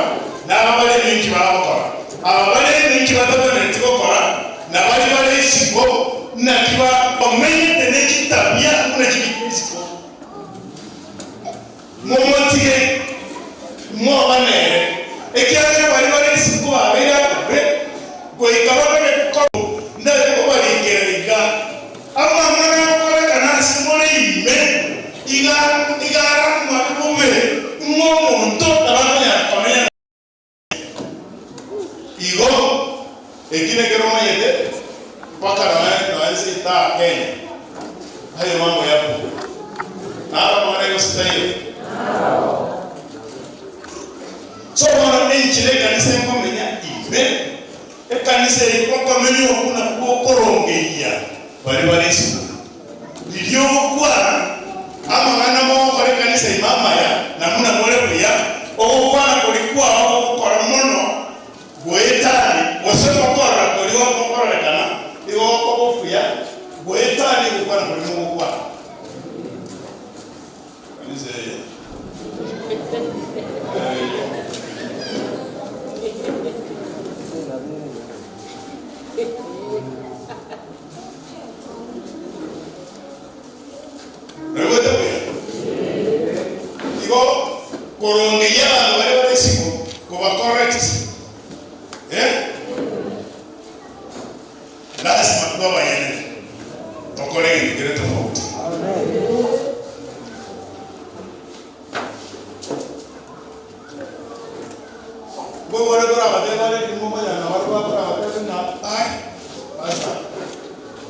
n'aba bare ime inki bagokora. Aba bare ime inki batabwenereti gokora na bare bare isiko naki bamenyete n'ekitabia buna kiri isiko. Momotige mwobanere ekiagera bari bare isiko babeire ababe goika babere gokora ndari kobarikera iga amang'ana agokorekana ase more ime iga igaramwa bube ng'omonto tabakonyara komenya igo ekine kero omanyete mpaka noense itaa Kenya hayo mambo yapo naro mwana gositaiyo so bono enchire ekanisa enkomenya ime ekanisa eri okomenya okuna gwokorongeria bari bare isiko riria ogokwana amang'ana mogokora ekanisa ime amaya namuna more buya ogokwana kori kwao ogokora mono goetani gose mokorora kori gokororekana igo gokoba obuya goetani gokwana kori mogokwana kanisa eye. Naigwete buya igo korongeria abanto bare bare isiko koba correct lazima tuba bayene tokore egento kere tofauti. Bwe bore korabatebe bare nimomanyana bari bakorabatebe na ai basa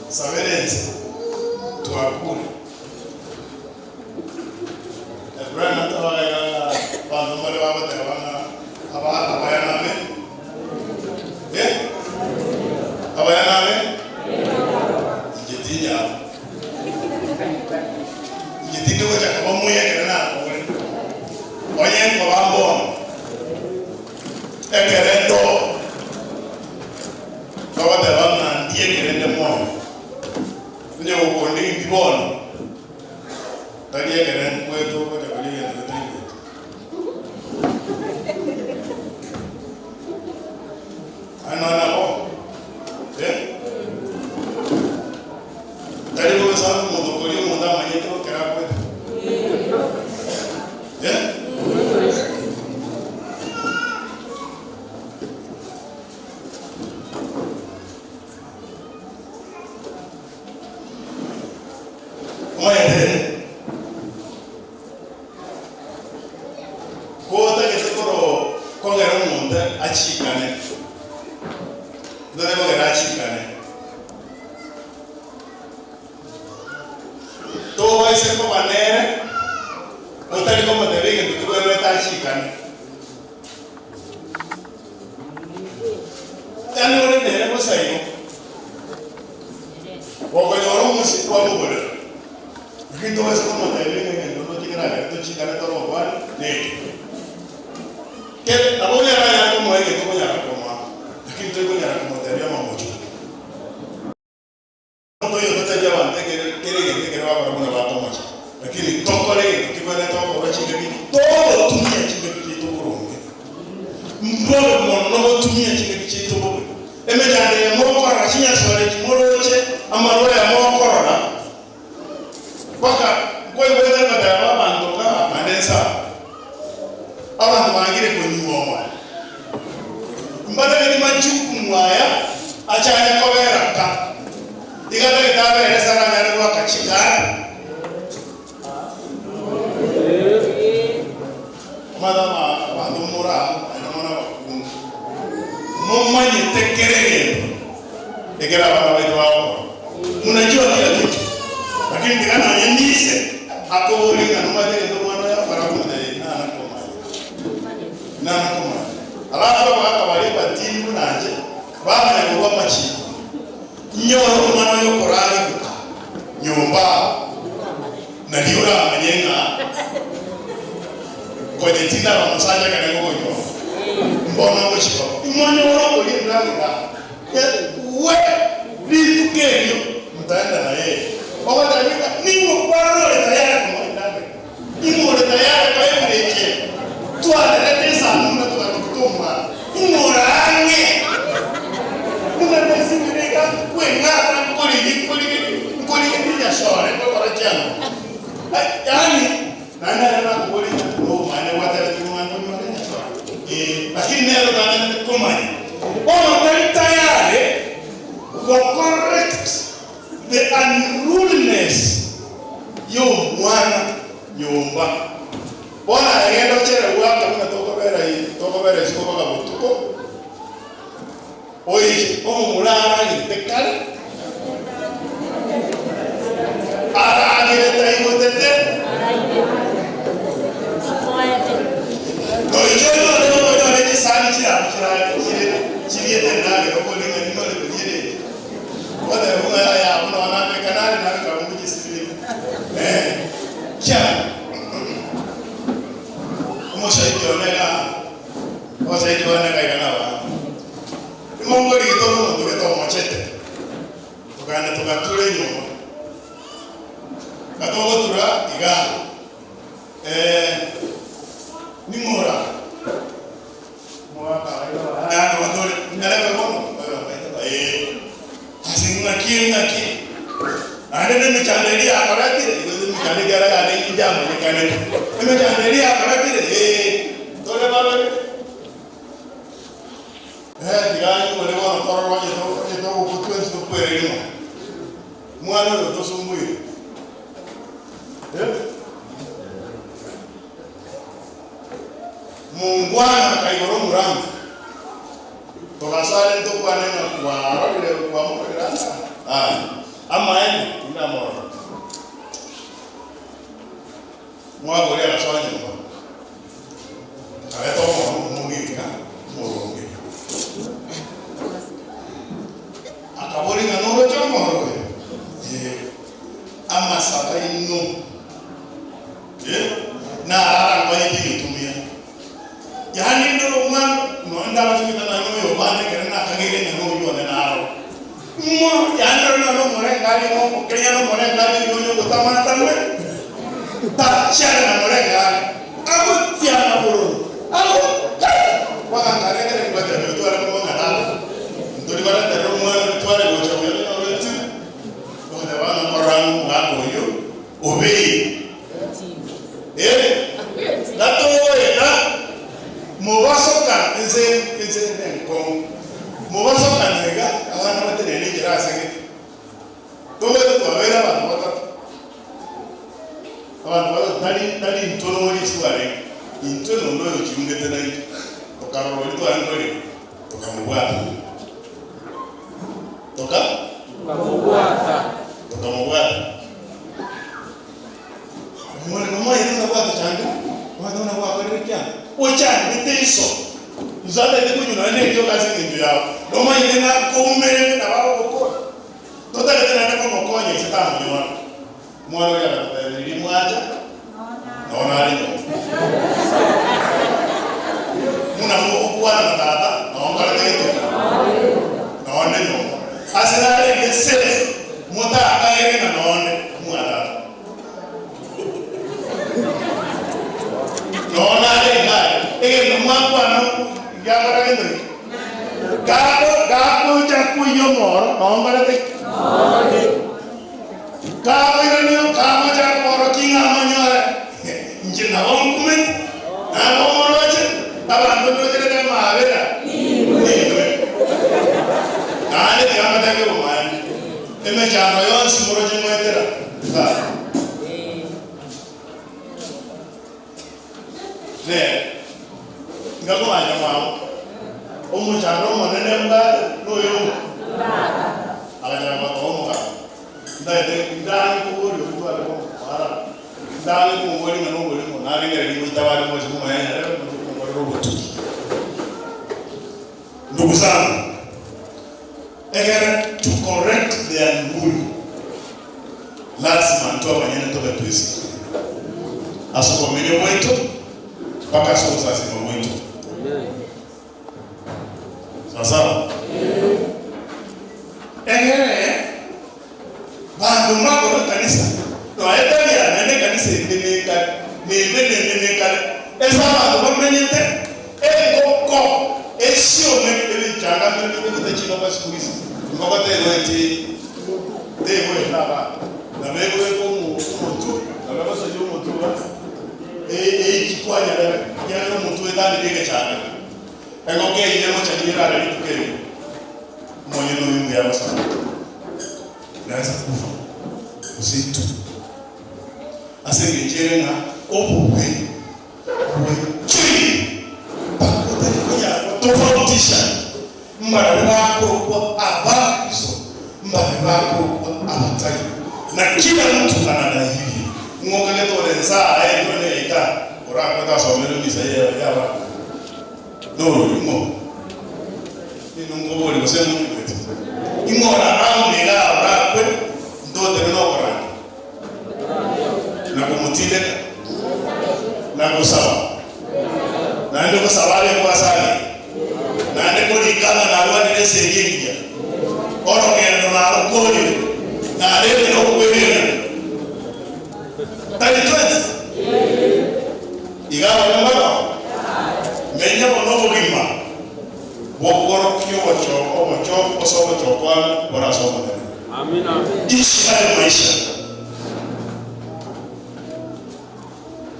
saberense twakure Brian atabaga bantu bari babatebe bana aba abayaname abayaname ingetinya ingeti gochaka bamuyekere nakure onye nkoba mbono ekere ndo babateba ng'a ndiekere nde moyo onye gokonde indi bono tari ekere nkweto gocha koria egento getaigwete. Kogera omonto achikane, ntotari kogera achikane. Tobaise koba nere otari komotebia egento kebwenerete achikane. Yaani ore nere bosa igo, gokonyora omosie kwamogorera, lakini tobaise komotebia ng'a egento ndoche keragere tochikane tore obwane neke. Kere nabo oria aranyare komoa egento okonyara komoa, lakini tori konyara komotebia amamocho. Omonto oyo totebia abanto ekere kera egento ekere bakora buna bakomocha, lakini tokore egento kebwenerete gokorwa chingaki togotumia chingaki chiaito boronge. Mbobe mono gotumia chingaki chiaito bobe. Emechando eye mokorora, chinyasore echi moroche, amarwa aya mokorora, mpaka nkoigwete ngoteba abanto ng'a naende nsabe. Abanto bangire konyuoma, mbatageti majukumu aya achare kobera ka. Iga atagete abere ase aranyare goaka chikari. Omanyete abanto more aa, naende mono abakungu, momanyete kera egento ekero abana baito bagokora. Munajua kila kitu, lakini tiga nonye nise akoborie ng'a nomanyete egento omwana oyo akora akomotebia nana komanya, nana komanya. Alafu abagaka baria abatindi buna inche bamanya korwa amachiko, nyore omwana oyo okorarigwa nyomba nario oramanye ng'a konye tindaba omosacha ekero ngokonyora mbono ngochia koba. Imonyore okoria endagera We rituko erio mtaenda na yeye, ogoteba ng'a ning'o kwarora ore tayari komoa endagera, ning'o ore tayari koa ebirecha ebi twarerete esanduku na togaruta omwana, ning'o ore ang'e buna nesibire iga nkweng'ata nkorigia nkorigeria nkorigeria enyasore ngokora chianga. Yaani naende aria nakoboria ng'a nobomaene gwatebetigwe ng'a nkonyore enyasore? Ee, lakini nere otang'anete komanya. Bono tari tayari go correct the unruliness y'omwana nyomba. Bono aye genda ochere goaka buna tokobera tokobera isiko mpaka botuko, oiche omomura aragerete kare, aragerete aigotete, Goika onyore okonyora chisani chiabo chire chiriete endagera okore ng'a ninyore koriera eke. Ogoteba ng'a yaya abwo nonye nabeka nare nabeka abwo ngochisibirie. Eh, kia omosaidi one iga, omosaidi one iga iga nabande. Nimongorigete omonto gete omochete, tokagenda togatura enyomba. Gatogotura iga. Ning'ora ase ng'aki eng'aki, naende nemechando eria yakoretire, igo emechando ekiagera yane inche amanyekanete, emechando eria yakoretire ee, tore babere. Tiga anyore bono torore onye onye togokwa twensi tokwere rimo. Omwana oyo otosumbuire. Mongwana akaigora omorango, togasoa ntokwane ng'a kwarorire kwamororire ase aya amaene tindamorora. Omwaka oria agasoa nyomba, akareta omoro omogirika omoronge. Akaboria ng'a noroche omoro oyo? Ee. Amasabo aino naro arankonye tigetumia. Yaani ndore omwana nonya ndabache goeta nonya noyo obande ekero nakageire ng'a noyio one naro. Ng'o yaani ndore nonya nomorengari ng'o okenya nomorengari oyio onye ogotamana-tamwe tachiana na morengari agotiana bororo ago mpaka nkarengereria ngotebi otware korwa ng'a tata ntori bareterera omwana ritware gocha buya rinyore tiri. Ogoteba ng'a nkorora ng'a omogaka oyio obeire. Eh, gatogoeta mobasokana ense ense nenkong'u mobasokana iga abana batenene enchera ase gete. Togoeta twabeire abanto batato. Abanto batato tari tari intwe nori ase twarenge, intwe nonde oyo ochiungete naintwe. Tokarora oria twarenge korera, tokamobwata. Toka? Tokamobwata. Tokamobwata. Omwana nomoyete buna gwatochanda, omanyete buna gwakorire kianda. Ochandete iso, iso atagete konywa nonya na eriogo ase engencho yao, nomanyete ng'a koumerete nabo agogokora. Totagete naende komokonya ise tamonyora. Omwana oria agatotebia riria mwacha, nao nare nyomba. Buna mogokwana na tata, nao nkarete gete, nao nde nyomba. Ase narenge safe, motakagere ng'a nao nde mwa tata. Nao nare iga aria, egento mwakwana ngiakora gento ki? Gako gakocha koiyia omoro, nao nkorete ki? Kakoiranio kagochaka korokia ng'a amonyore, inche nabo nkumete, nabo omoroche, abanto ndocherete amaabera ninwe. Naende tiga mbatebie obomaene, emechando yonsi moroche ngoetera tata. Nere, tiga kobancha mwabo, omochando omonene mbwate noyo Agachaka gotoa omogaka. Ntaete ndange koboria oria tware komotwara, ndange komoboria ng'a noborimo, narengereria goita bare bonsi momanye nyarebe moche konkorera obotuki. Ndugu zangu, egere to correct the unruly, lasima intwe abanyene tobe twesikire ase obomenyo bwaito mpaka ase obosasima bwaito. Sawasawa? Egere banto mbakore ekanisa, nonya tari aa naende ekanisa ende nekare, na ende na ende nekare, ase abanto bamenyete engoko esiome ebichanga mbire bibegete chingoko siku hizi, engoko tegoeti tegoeta abanto, nabo egoeta omo omotwe, nabo egosoyia omotwe iga, eichi kwanyarebe, ekiagera omotwe oetanire egechanga. Engoko eyio emochani erare rituko erio, omonyene oyo mbuya agosaba, Inaweza kufa gose intwe. Ase engencho ere ng'a obobe bwaichoire mpaka otari konyara gotofautisha mbarabwo bakorokwa Abakristo mbaria bakorokwa abatari, na kila mtu anadai hivyo. Ng'o okagete ore nsaa eye nonya eita orakwete asomere emisa y'Abakristo? Norori ng'o? Ninwe nkoboria gose monyigwete? Ing'o ore round iga orakwe ntotebe nokorandia na komotindeka na gosaba naende gosaba abekwe ase aria naende korika ng'a narwanire esegi engiya orogendo narokorire narendire okwegena tari twensi Iga abwo mbaroo, menya bono obogima bw'okworokia ogochoka ogochoka ase ogochoka kwane bore ase Omonene. Ishi hayo maisha.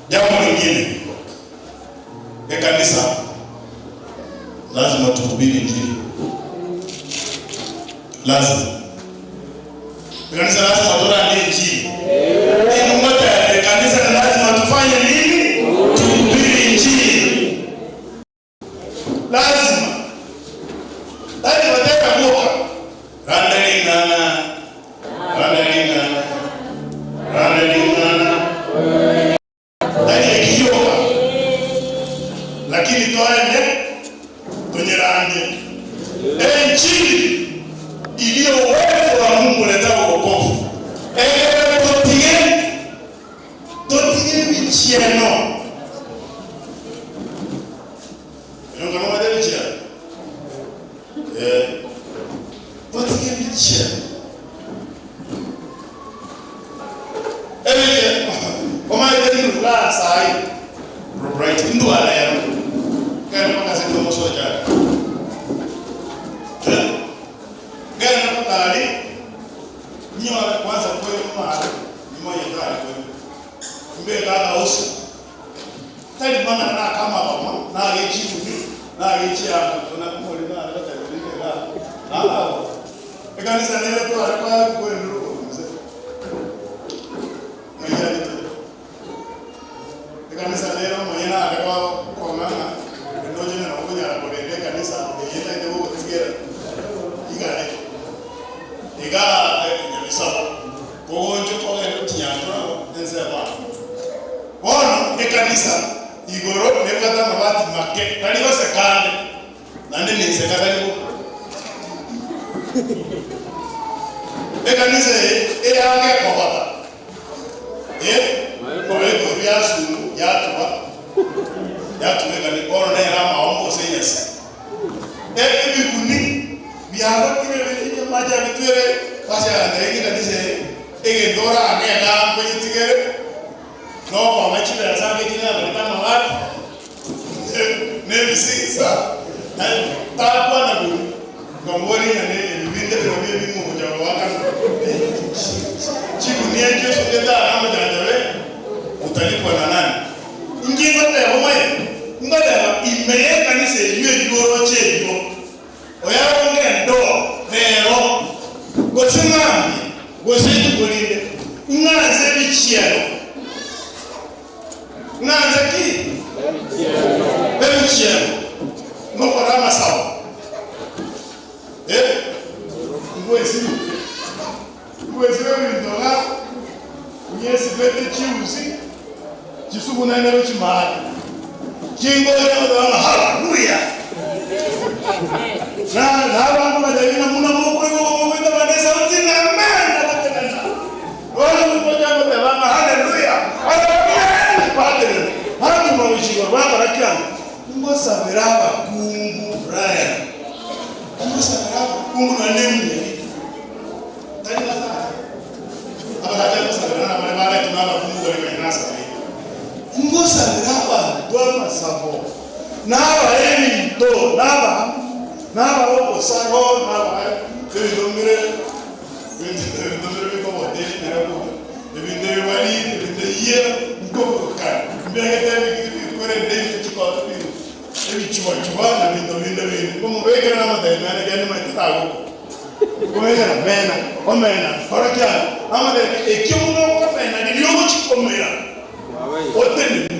Jambo lingine, ekanisa lazima tuhubiri injili. Lazima. Ekanisa lazima torande injili. Inwe motebe ekanisa ni lazima tufanye nini? Tuhubiri injili. Lazima. Tari goteba bwoka. Randa ring'ana. Randa ring'ana. Randa ring'ana. Tari eki gioka, lakini toende tonyerandie enchili iliyo uwezo wa Mungu uletao wokovu, egere totige totige ebichieno. Oyonga nomanyete ebichieno? Eh, totige ebichieno. Ebichieno, omanyete ndurure ase ayio, Bright, ndwara rero, genda mpaka ase omosocha aria. Eh, genda mpaka aria, nyore kwanza kwenu mare, nimanyete aria kwenu. Mbeke akausi. Tari mang'ana nakamabama, na ag'eching'ubi, na ag'echianga, na more nare gotebiwa rinde igaa. Aa, ekanisa nere tware kwerendera okorwa inse. Ng'ai aritire? Ekanisa nere omonyene are kong'a ng'a endoche nere okonya. ekanisa eye naende gogotigera igare igaa Nyabisabo, kogoncha kogenda otinyantora ensemo aa. Bono ekanisa igoro nebwate amabati make, tari goseka ande, naende ninseka tari bo. Ekanisa eye eyange ekogota, eh, obekoru yasungu yatuba, yatuba ekanisa, bono nere amaomo gose enyasi. Ebiguni biagotire amache abitwere ase agantereria ekanisa eye, egento orane igaa nkonyetigere, nokong'a chibesa ake chirabarete amabati, na ebisigisa, takwana bobe, nkamoboria ng'a ne ebi binde birobio ebi mogocha goakana, chigunia echio osogete aa namochanchabe, utalipwa na nani? Inki ngoteba omanyete? Ngoteba ime y'ekanisa eyio eyio oroche eyio, oyaronge endoo rero, gose mambia, gose rituko rinde, ng'anse ebichiero. Ng'anse ki? Ebichiero. Nokora amasabo. Eh, ngwesibe. Ngwesibe ebinto ng'a nyesibete chiusi chisugunane gochia maate, chingocha goteba ng'a Haleluya! Na na abanto batebie ng'a buna mokoigwa igo mogoita bande esauti ng'a Amen na gotenena. Bono mogocha goteba ng'a Haleluya! Haleluya! Batenena, batuma gochia igoro bakora ki anga? Ngosabera abakungu Brian, ngosabera abakungu nonya na emiya rituko. Tari basacha, abasacha ngosabera nabare baretwe nabakungu baria bari nasabeire. Ngosabera abanto amasabo, nabae ebinto, naba nabae obosaro, nabae ebinto mbire ebinto mbire bikobote ekero ebinto ebibari, ebinto eyie, nkoburukani, mbegete ebinto bikorende chikoto ebichubachuba na binto binde binde. Nkomobekera namotebia mena ekiagera nimanyete tagokwa. Nkomobekera mena, omena, kora kianda. Namotebia ekio buna okomena riria ogochia komera, otenene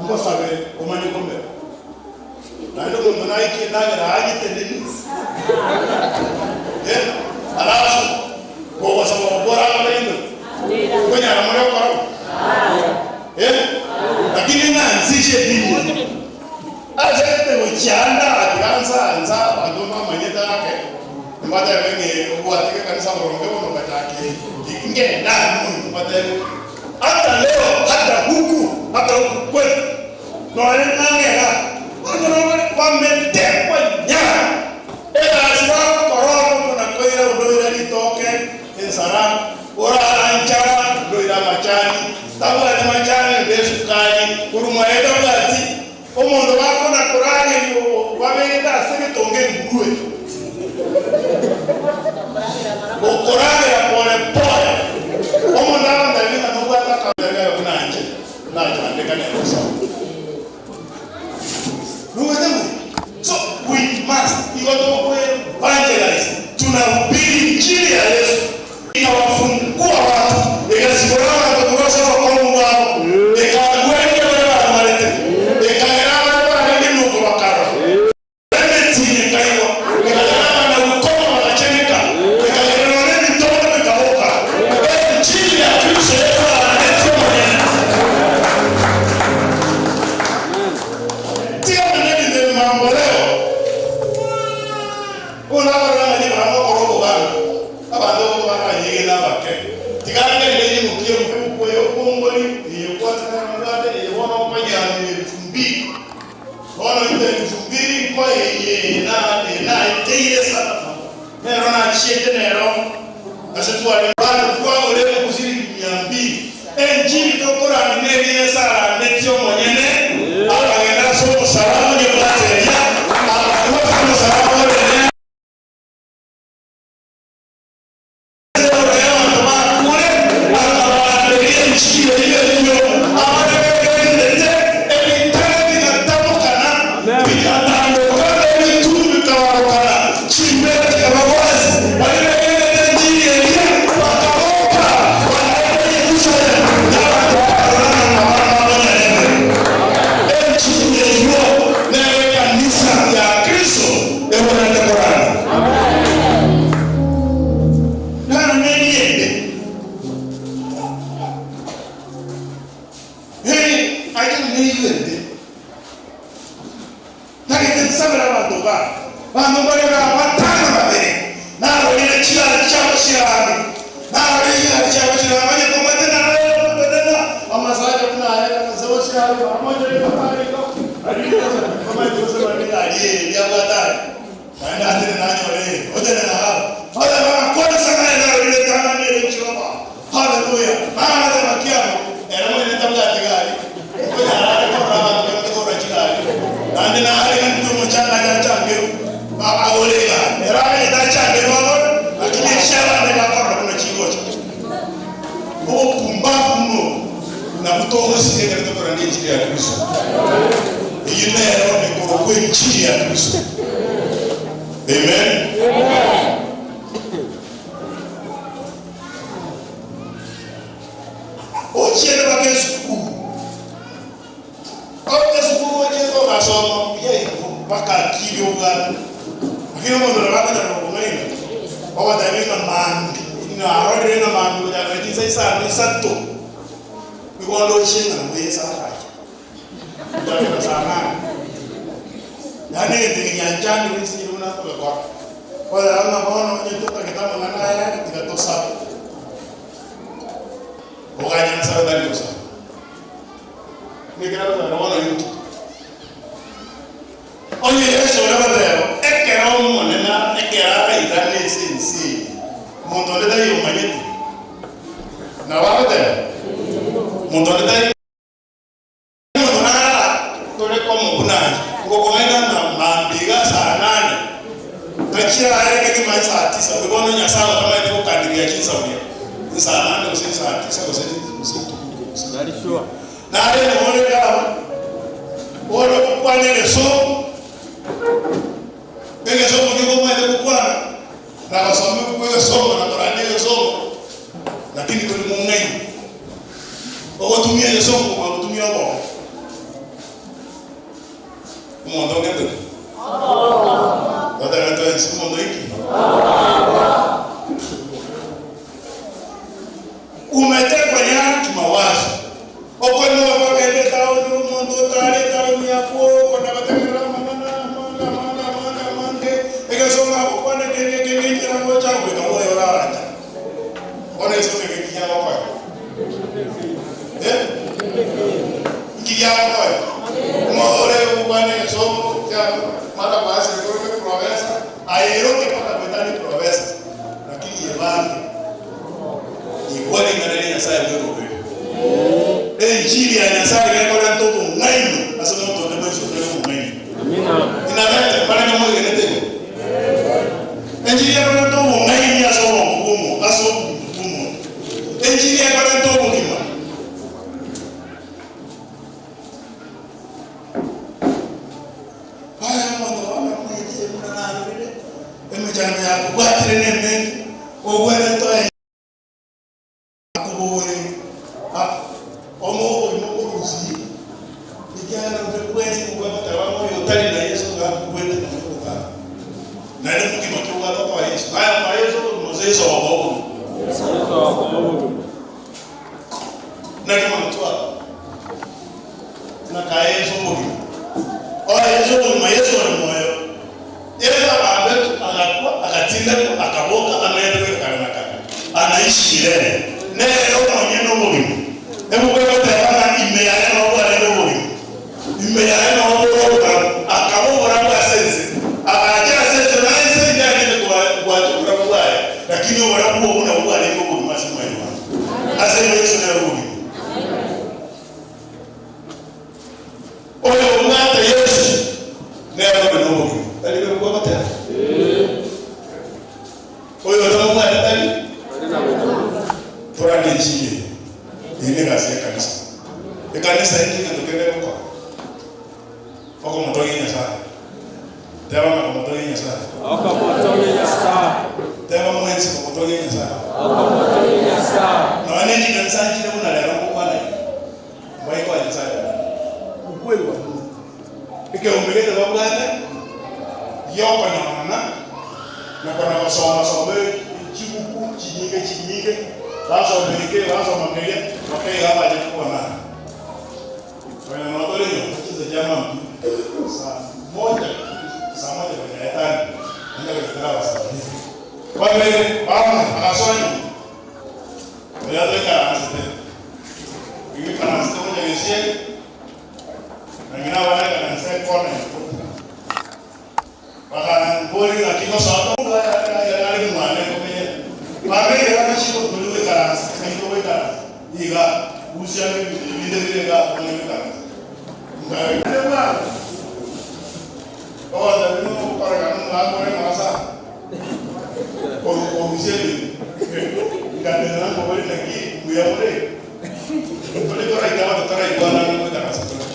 ngosabere omanye komera. Naende omonto naikie endagera ayetenenie, eh, alafu kogosaba gokora akore gento ki? Nkonyara more gokora bo? Eh, lakini ng'a nsishe edini eye. Ase egete gochia ande aa tiga nsa nsa abanto mbamanyete ake, mbatebe ng'a obwate ekanisa boronge bono ogachaka eye, ngende abwo mbatebe hata leo hata huku hata huku kwetu nonye ng'ang'e igaa, abanto nabo bametekwa nyara. Egasi bagokora oro buna koira onde oira ritoke, ensara, orara nchara, onde oira amachani, tabwati machani, onde esukari, korwa mwaye tabwati, omonto bakona korageria babegete ase egetonga engurue, okoragera pole pole, omonto agotebi ng'a nobwate akabeebe buna inche nachandeka nere osaba. Nomanyete ng'o? So we must igo togokwa evangelize, tunahubiri injili ya Yesu, ikawafungua watu, egasibora abanto korwa ase obokongu bwabo, ekagwenia baria barwarete, ekagera abaria barenge emeuko bakarora, emetinya ekaigwa, ekagera abana ukoma bagacheneka, ekagera nonya ebitondo bikaboka. Enchili ya Kristo yetwaranetwe omonyene. Tiga manya ebinto ebi mambo leo. Bono abarora ng'a nigo bagokora oboganga, abanto abwo baranyegene abake. Tiga ngende nyimokie ebuku eye obongori, eye okwatana nabwate, eye bono nkonyeamia elfu mbili. Bono into elfu mbili nkoe eye eye na eye naeteire sana mono. Nero nachiete nero ase tware bado twagora ebuku siringi mia mbili. Enchili tokorani neria Yeso arandetie omonyene, akagenda ase omosalaba onye gwateria, akarua ase omosalaba orene ase ore abanto bakure, akabaranderia enchili eyio eyio abare begenete, ebitare bigatamokana, bigatandoka, ebitunu bikabarokana, Chimbera chikaba bonsi baria begenete enchiri eria bakaboka, bakaenda Yerusalemu, na abanto bakarorana ng'a barabwo. nsabere abanto igaa. Abanto mbare igaa batano babere, narorire chigari chiabo chirambe, narorire chigari chiabo chirambe, onye komanyete narore ogotenena amasacha buna aya gose gose aye pamoja nigo igo, lakini komanyete gose bare egari eye eria abwate aye, naende atene nanyore eye, otenena igaa. Oteba ng'a kwana ase ang'ana narorire etang'ani ere Jehova. Haleluya! Nagateba kiamo, ere omonyene tabwati gari, okonyara are korora abanto bamanyete kogora chigari, naende naariganete omochanga ache achangerwe, agore egari. Ere aganyete achangerwe agore, lakini echi abande bakorora buna chigocha. Obopumbavu buna obo nabwo togosika ekero tokoranda enchiri ya Kristo. Eyio nero ekorokwa enchiri ya Kristo. Amen. Ochiete mpaka esukuru, ore esukuru ochiete ogasoma buya igo mpaka akili obwate, lakini omonto nabo akonyara gokong'aina ogotebia ng'a mambia narorire ng'a mambia gochakera chinsa isano isato nigo ndochie ng'a mbuya ase agacha gochakera saa nane. Yaani egento eke gianchandire inse buna nkogekora. Korera ng'a bono onye totagete amang'ana aya tiga tosabe. Oganye nasabe tari gosaba. Nekero agosabera bono rituko. Onye Yeso ore goteba, ekero Omonene ekero arairane ase ense eye, monto onde taiyo omanyete. Nabo agoteba? Monto onde taiyo. Omonto narara tore komo buna inche, ngokong'aina ng'a mambia iga saa nane, tachia are kegima nsaa tisa, oyo bono Nyasae otamanyete gokaniria chinsa buya, nsaa nane gose nsaa tisa gose gose ituko gose Narende ore iga ore gokwana egesongo, egesongo nigo omanyete gokwana, na gosoma ebuku egesongo na korandia egesongo, lakini tori mong'aini. Ogotumia egesongo kobua gotumia obongo. Omonto onge ntoki? Goteba twensi omonto oiki? Umetekwa ya kimawazo. Okonyora kwagenda etaoni omonto otare etaoni abwo okona gotegerera amang'ana amange amange amange amange egesongo agokwana ekenge ekenge inchera gocha goika boyo orarancha. Bono egesongo eke nki giagokonya? Eh? Nki giagokonya? Ng'o ore gokwana egesongo kia mara kwanza ekoroke professor, ayeroke mpaka goetania professor, lakini yebange. Igwa ring'ana ria Nyasae bw'eroberi. Enchiri ya Nyasae gekorenta obong'aini ase omonto onde bwensi otari omong'aini. Inabete barenge mwegenete igo? Enchiri ekorenta obong'aini ase obongo bw'omonto, ase obogima bw'omonto. Enchiri ekorenta obogima. Aye omonto bono omanyete buna narorire emechando yakobwatire nemenge, ogwenerete oye akobore omo obogima oborusie, ekiagera onde bwensi nigo agoteba ng'a oyo otari na Yeso iga akobwete nonya obotaka. Naende mogima ki obwate okoa Yeso? Aye okoa Yeso obogima gose Yeso ogokoa obogima? Naki mono twaba ng'a kae Yeso obogima. Oe Yeso obogima, Yeso ore moyo. Yeso abambetwe, agakwa, agatindekwa, akaboka, amenyete goika kare na kare. Anaishi milele. Nere omonyene obogima. Ebuku egoteba ng'a ime yaye noo bwarenge obogima. Ime yaye noo bore oborabu. Akaba oborabu ase ense. Agacha ase ense, na ense tiyarenge gwancha oborabu bwaye, lakini oborabu obwo nabwo bwarenge obogima ase mwanyabanto. Ase igo Yeso nere obogima. Oyobwate Yeso nere ore nobogima. Tari ebuku egoteba? Oyotamobwate tari Torande enchiri eye. Eye negasi y'ekanisa. Ekanisa inki egento kende egokora? Okomotogia Nyasaye. Teba ng'a komotogia Nyasaye. Okomotogia Nyasae. Teba mwensi komotogia Nyasaye. Okomotogia Nyasae. Nonya ne chikanisa nchire buna rero ngokwana iga, mbaikoa Nyasaye obonene. Ukweli wa Mungu. Ekeombe gete babwate gi'okonyorana na kona gosoma-soma chibuku chinyinge chinyinge, basoma eke, basoma keria, mpaka iga abanyene kobonana. Nonya noo tore nyomba chinsa chia mambia saa moja. Babere baba bagasoa nyuma, oria toikaransete, oikaransete gocha gesieri, na ng'ina abana aikaranse ekona ime. Bakamboria ng'aki gosoa tondo are mwane nkomenyete. Babeire amachiko tori goikaransa, naki togoikaransa iga, rusia ebinto binde bire igaa tomanye goikaransa. Nkabe bwango ogotebi nogokorekana omogaka ore ng'ora sana korusia ebinto. Nkatenena nkoboria naki mbuya more? Tore toraitaba totoraigwana ngoikaransa tore.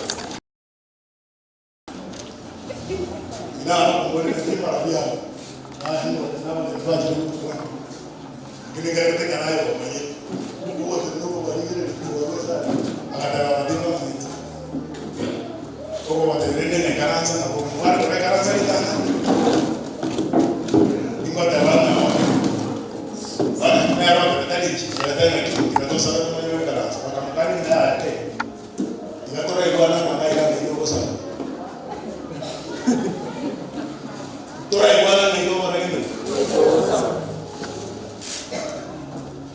Iga toraigwane amang'ana aiga nainwe ogosaba. Toraigwane nainwe ogokora gento ki?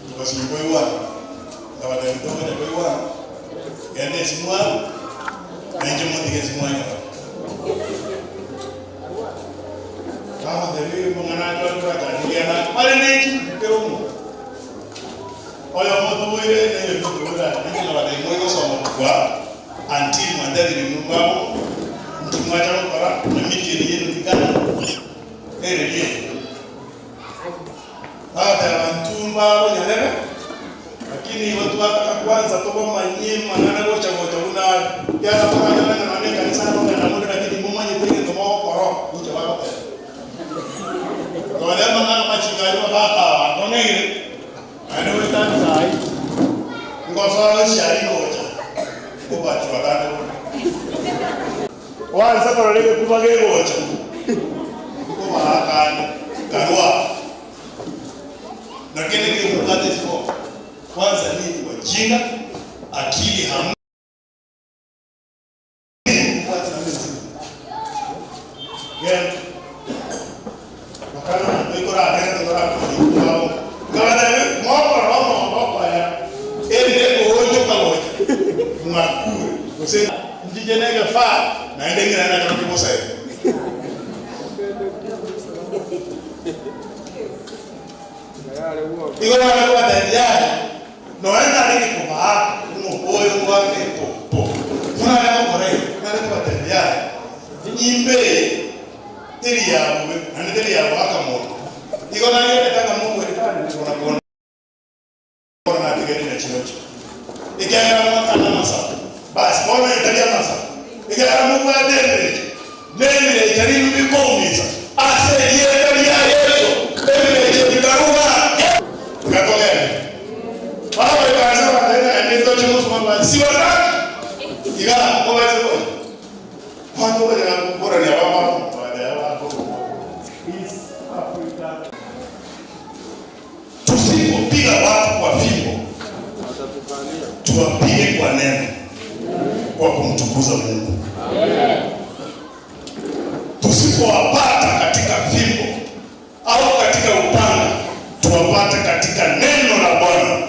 Togasinywa koigwana. Nkabatebia togocha koigwana, genda esimwa na inche motige esimwa yao. Bagotebi amang'ana ande toracharigia na bare ne chinguru kera omonto. Oyomo otoboire nere otoboire aya, ninche nabatebi moigosoma kobua until mwatebire inwe mbabo, inki mwacha gokora, na mission yenu tikana ereri eye. Bagateba intwe mbabo nyarebe, lakini igo twataka kwanza tobamanyie amang'ana gocha gocha buna are. Ekiagera moranyore ng'a nonye ekanisa nkogenda more lakini momanyete egento mogokora inche bagoteba. Nonye amang'ana amachiko ayio bagaka abanto ng'aire. Naende goetania saii, ngosoa gochia rigocha, nkobachwa kande bono. Gwansa korora egekuba gegocha, nkobaa kande, karua. Na kende gekobwata esiboko, kwanza ninyi wajinga, akili hamna. Igo nare kobatebia yaya, Nonya narenge kobaaka buna oboyo ngoake po po, buna nare gokora iga, nare kobatebia aya, Enyimba eye teri ya bobe, naende teri ya goaka monto. Igo nagenderete ng'a mogwere kona kona natigaire na chirochio, ekiagera mwakana amasabo. Basi bono onye tari amasabo, ekiagera mobwate ebirecha, na ebirecha nigo bikoumisa ase erieta ria Yeso, ebirecha bikarua. Tiga togende. Bagoikaransa bagateba ng'a netoche mosubati bwanche. Sibataki! Iga mobaise gocha. Abanto banyara koborania abamwabo bagateba bakorokwa East Africa. Tusipopiga watu kwa fimbo, tuwapige kwa neno, kwa kumtukuza Mungu. Tusipowapata katika fimbo au katika upanga, tuwapate katika neno la Bwana,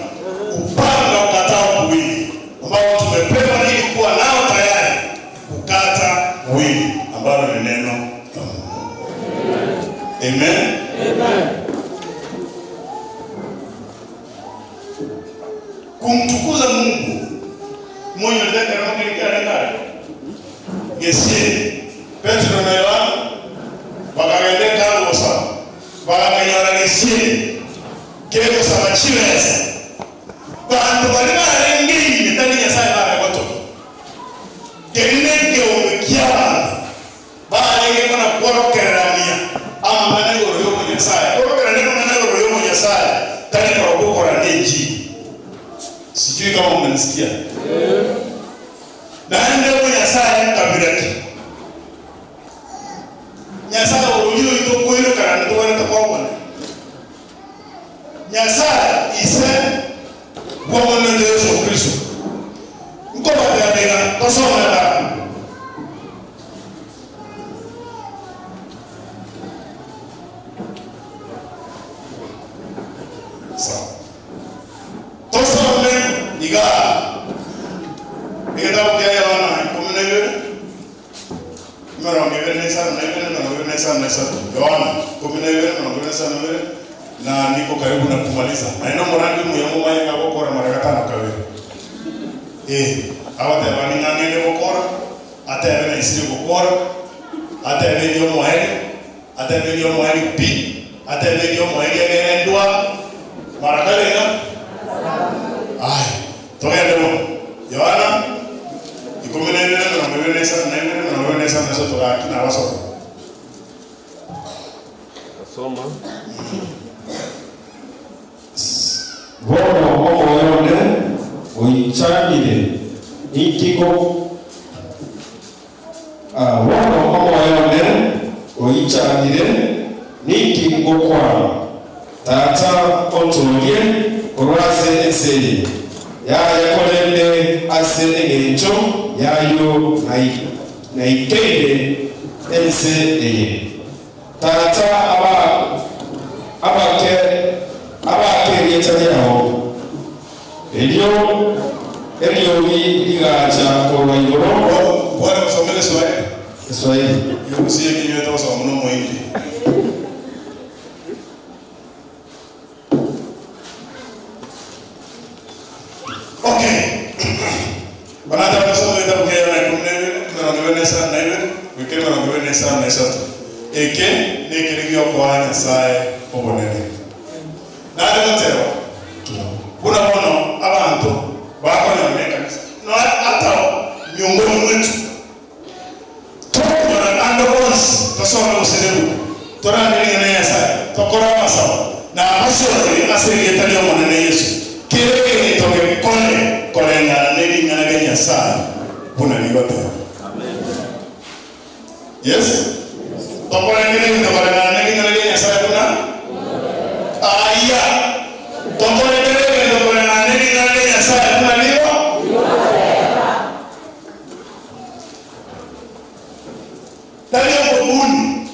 upanga ukatao kuwili, ambao tumepewa ili kuwa nao tayari kukata kuwili, ambalo ni neno la Mungu. Amen. Kumtukuza Mungu monyorete ekero keria kiarenge are gesie Petero na Yohana bakagenda hekalu gosaba, bagakanyora gesie kegosaba chibesa. Banto baria barenge ime tari Nyasae bare gotogia. Keria nekeombe ki'abanto Barenge buna kworokererania amang'ana igoro y'obonyasae. Kworokererania amang'ana igoro y'obonyasae tari korokwo okoranda enchili. Sijui kama mnanisikia. Naende obonyasae nkabira ki? Nyasae oria oito okoiroka naende togwenerete komona. Nyasae Ise bw'Omonene oito Yeso Kristo, nkobatebia iga, tosome baba. Sawa. Tosome igaa egetabu kia Yohana 12, 25 na 26. Yohana 12, 25 na niko karibu na kumaliza. Na ino morandi muya mumaye ngabokora mara gatano kabere. Eh, abateba ni ng'ang'ene gokora, atebe na isiri gokora, atebe ni omoeri, atebe ni omoeri pi, atebe ni omoeri egerendwa, mara karenga. Ai, togende bo. Yohana 12, 25 26 tugaki na basoma. Soma. Bono omoyo one oichanire ninkigo Ah, bono omoyo one oichanire ninki ngokwana tata ontorie korwa ase ense eye yaya korende ase eng'encho yayo nai- naikeire ense eye tata aba abake abakerieta liao elio eliogi ligacha korwa igoro Bwana kusomele Kiswahili. Kiswahili Yokusiye kinywa kusoma muno muhindi. Okay. Banata kusoma kitabu kia Yohana 12, 25 23. Eke nekirigio kwa Nyasaye obonene. Nade gotero. Kuna bono abantu bakonyora kanisa. No hata miongoni mwetu tokonyora ando bonsi tosoma guserebu torandiringa na Nyasaye tokora amasabo na abasorori ase erieta ria omonene Yesu kere egento gekore koreng'ana na ering'ana ria Nyasaye buna rigoteba. Yes? Tokorengere egento koreng'ana na ering'ana ria Nyasaye buna aya tokorengere egento koreng'ana na ering'ana ria Nyasaye buna rigo tari obobuni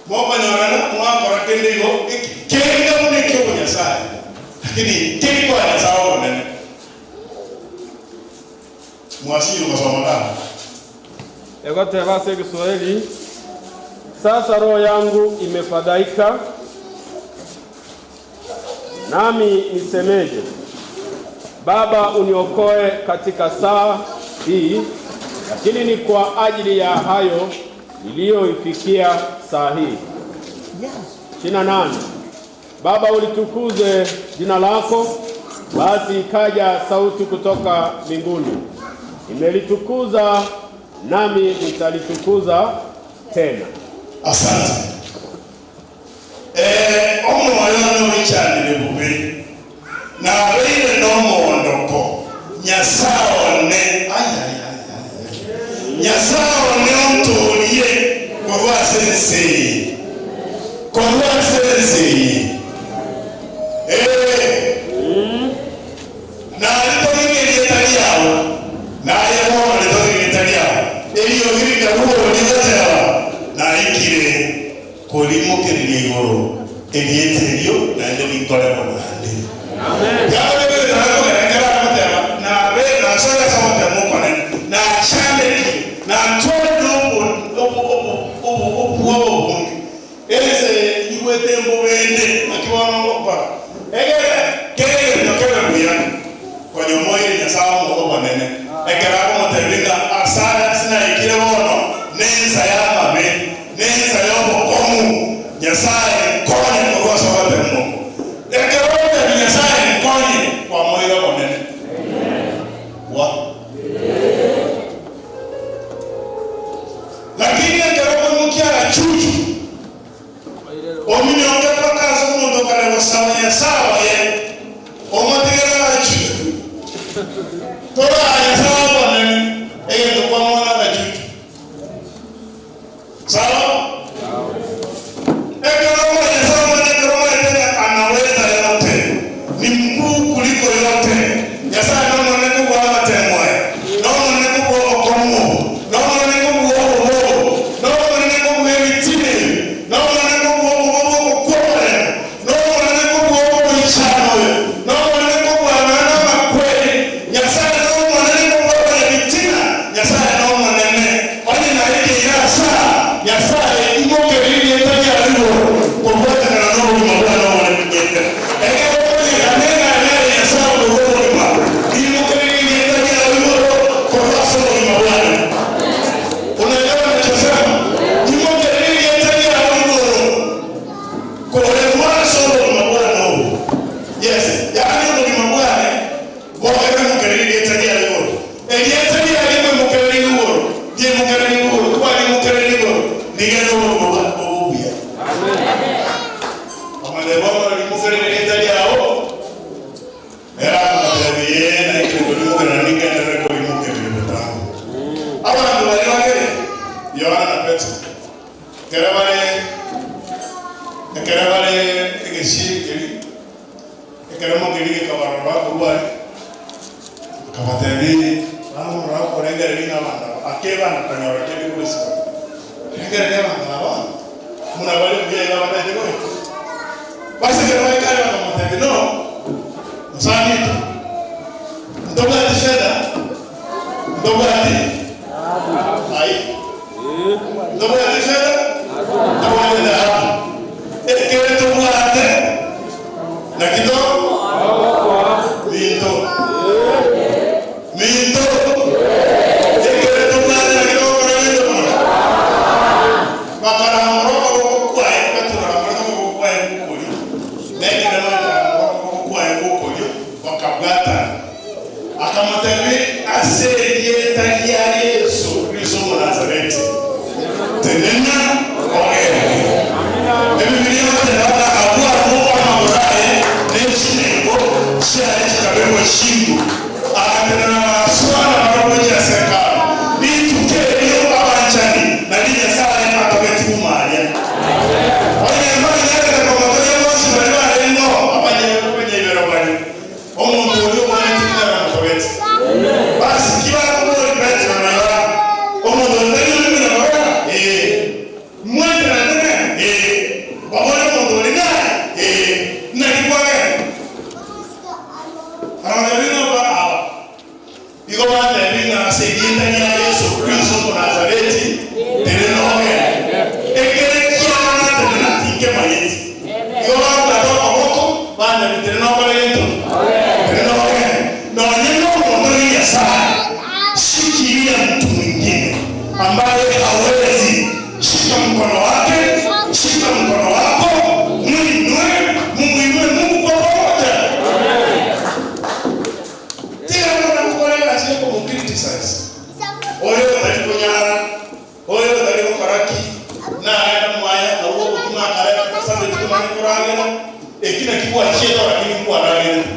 mokonyorana mwakora kende igo kenga buna ekiobo Nyasaye lakini keri kwa Nyasaye obonene mwasiri kusoma kama Egoteba ase Kiswahili, sasa roho yangu imefadhaika, nami nisemeje? Baba, uniokoe katika saa hii, lakini ni kwa ajili ya hayo niliyoifikia saa hii. 28. Baba, ulitukuze jina lako. Basi ikaja sauti kutoka mbinguni, nimelitukuza nami nitalitukuza tena. Asante. Eh, omwoyo noichanire bubi nabeire n'omwondoko Nyasaye one ay, ay, ay, ay. Nyasaye one ontorie korwa ase ense eye korwa ase ense eye Eh. Naritoririe erieta riao naye bono ritoririe erieta riao eriogirika ruo naikire korimokereria igoro erieta erio naende ninkoremo naende ese igwete mbubende nakibono ngokora egere kere tokebe buya konyomoire Nyasaye omoko bonene ekero akomotebia ng'a asaya sinaikire bono nensa y'amabe nensa y'obokomu Nyasaye nkonye korwa ase ogoteba moko ekero ogotebia Nyasaye nkonye kwamoire obonene wa lakini ekero koimokia agachuchu ominyoke mpaka ase omonto okare gosaba Nyasaye oye omotigere agachuchu tora Nyasaye obonene egento kwamona agachuchu sawa ekero Nyasaye obonene ekero omanyete anaweza yote ni mkuu kuliko yote Nyasaye nomonene kobua amatemo aya nomonene kobua obokomu nomonene kobua obobo nomonene kobua ebitine nomonene kobua obobo bwogokwomorero nomonene kobua Nigende obogima bwane bobe obuya. Akamotebia, Bono rimokerere erieta riao. Nere akamotebia, Ee, naikire korimokerera, ningenderere korimokereria botambe. Abanto baria babere, Yohana na Petero, ekero bare ekero bare egesieri keria, ekeremo keria gekabarora bakorwa aria, Akabatebia, Bono morore okorengereria ng'a abanto aba akebana konyora kende korwa isiko. Rengereria abanto aba buna bare buya iga bataete goika. Base ekero baika aria bakamotebia, No, mosani oito, ntobwati fedha, ntobwati ai, ntobwati fedha, ntobwati dhahabu, ekere tobwate Naki to? Minto. Minto. Ekere tobwate naki togokora gento mono. Bakarambora okoboko kwaye, Petero aramborete okoboko kwaye gw'okorio, na ekerema ekarambora okoboko kwaye gw'okorio, bakabwatana. Akamotebia, Ase erieta ria Yeso Kristo Omonazareti, tenena ogende. Ebibilia egoteba ng'a agwo agwo amagoro aye ne chinengo chiaye chikabekwa chinguru, agatenena agasoa nabarabwo gochia ase Hekalu. Rituko erio abanchani nario Nyasae atogetie komoaria. Onye mbanyarete komotogia bonsi baria barengeo abanyaibero baria. Omonto oria obwanete nigo aramotogete. Basi kibakoboria Petero na Yohana, Omonto oyo tari ore buna korora? Ee. Mwancherete nere? Ee. Baboria omonto oria naye? Ee. Naki kwagenda? Akabatebia, Ng'a aba igo batebia ng'a ase erieta ria Yeso Kristo Omonazareti tenena ogende. Ekere kiabo natenena tinkemanyeti. Igo babwate okoboko, bantebia, Tenena okore gento ki? Tenena ogende. Nonye nomonto oria Nyasae, shikiria mtu mwingine ambaye hawezi shika mkono wake, shika mkono wako, muinue, mumuinue Mungu kwa pamoja. Tiga kona gokora egasi y'okomo-criticize oyo otari konyara, oyo otari gokora ki, nagenda mwaye agwo obokima akareta kasabeti tomanye koragera, eki naki gwachiete lakini nkwaragerete.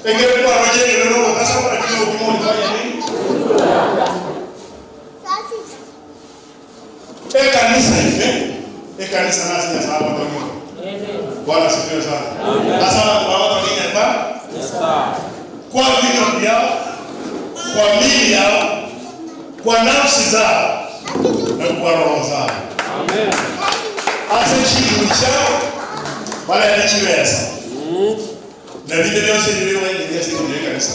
Ekero kwaroche ekero nogotasaba lakini obokima orifanya nini? Ekanisa ime, ekanisa nase Nyasae agotogigwa. Bwana asifiwe sana. Ase abanto bagotogia Nyasae kwa vinywa biao, kwa miili yao, kwa nafsi zao na kwa roho zao. Ase chinguru chiao barente chibesa na binde bionsi ebio bikogendereria ase engencho y'ekanisa.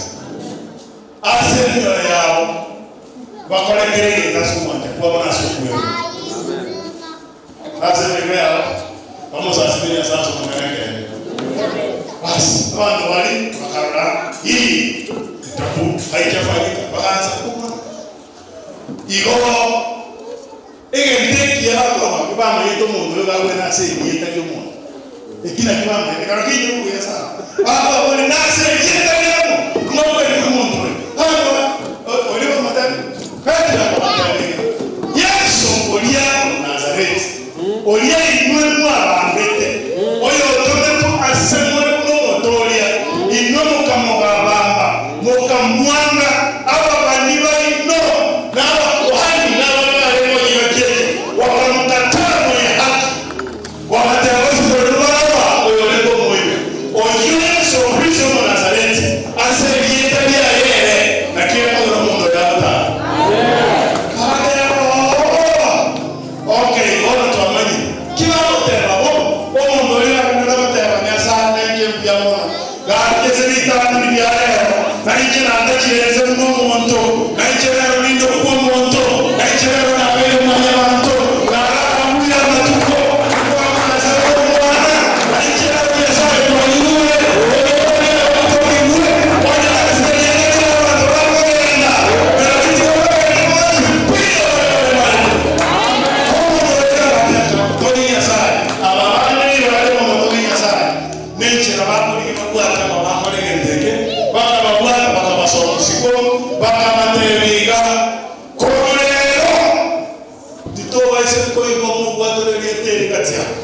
Ase emioyo yabo bakore kera egento ase omwancha kwabo na ase okwerua. Ase emeremo yabo bamosasime Nyasae ase omong'ina ekeene. Basi abanto baria bakarora hii itabu haijafanyika, bagaansa kobua. Igo egento ekiya bakorwa bamanyete omonto oyo gagwene ase erieta ri'omonto. Eki nakio bamanyete, karo keinyore obuya sana. Bakoboria, Nase erieta riamo ng'okwerigwe omonto oyo? Bakobora, Oria bamotebia, Petero akabatebia, Yeso oria o Nazareti, oria inwe mwabambete, oyotometwe ase more buna Omotooria, inwe mokamobabamba, mokamwanga ababani baino, na abakuhani, na abaria barenge onyira ki'echo, bakamkataa mwenye haki. Bagateba gose tore baraba oyorenge omoika, oyio Yeso Kristo Omonazareti, ase erieta riaye ere, naki ekogera omonto oyo agotaka. Bagateba, Oo, okay, bono twamanyire. Ki bagoteba bo? Omonto oria agachia goteba, Nyasae, nainche mbuya mono, gaki ase ritang'ani ria rero, nainche natachire inse buna omonto, nainche rero ninde okwa omonto, nainche rero nabeire mwanyabanto, nararabuire amatuko, nkwamwansa omwana, nainche rero Nyasae kwanyure, oyore otogigwe, onye ase riang'ana abanto bakogenda, na rituko bagende bonsi pi ore Omonto Nyasae, aba bande nigo bare omotogi Nyasae, Nenchera bakorigia babwate aba bakora egento eke, bakababwata, bakabasokia isiko, bakabatebia. Mobaise koigwa mobwatore erieta eri gati abo,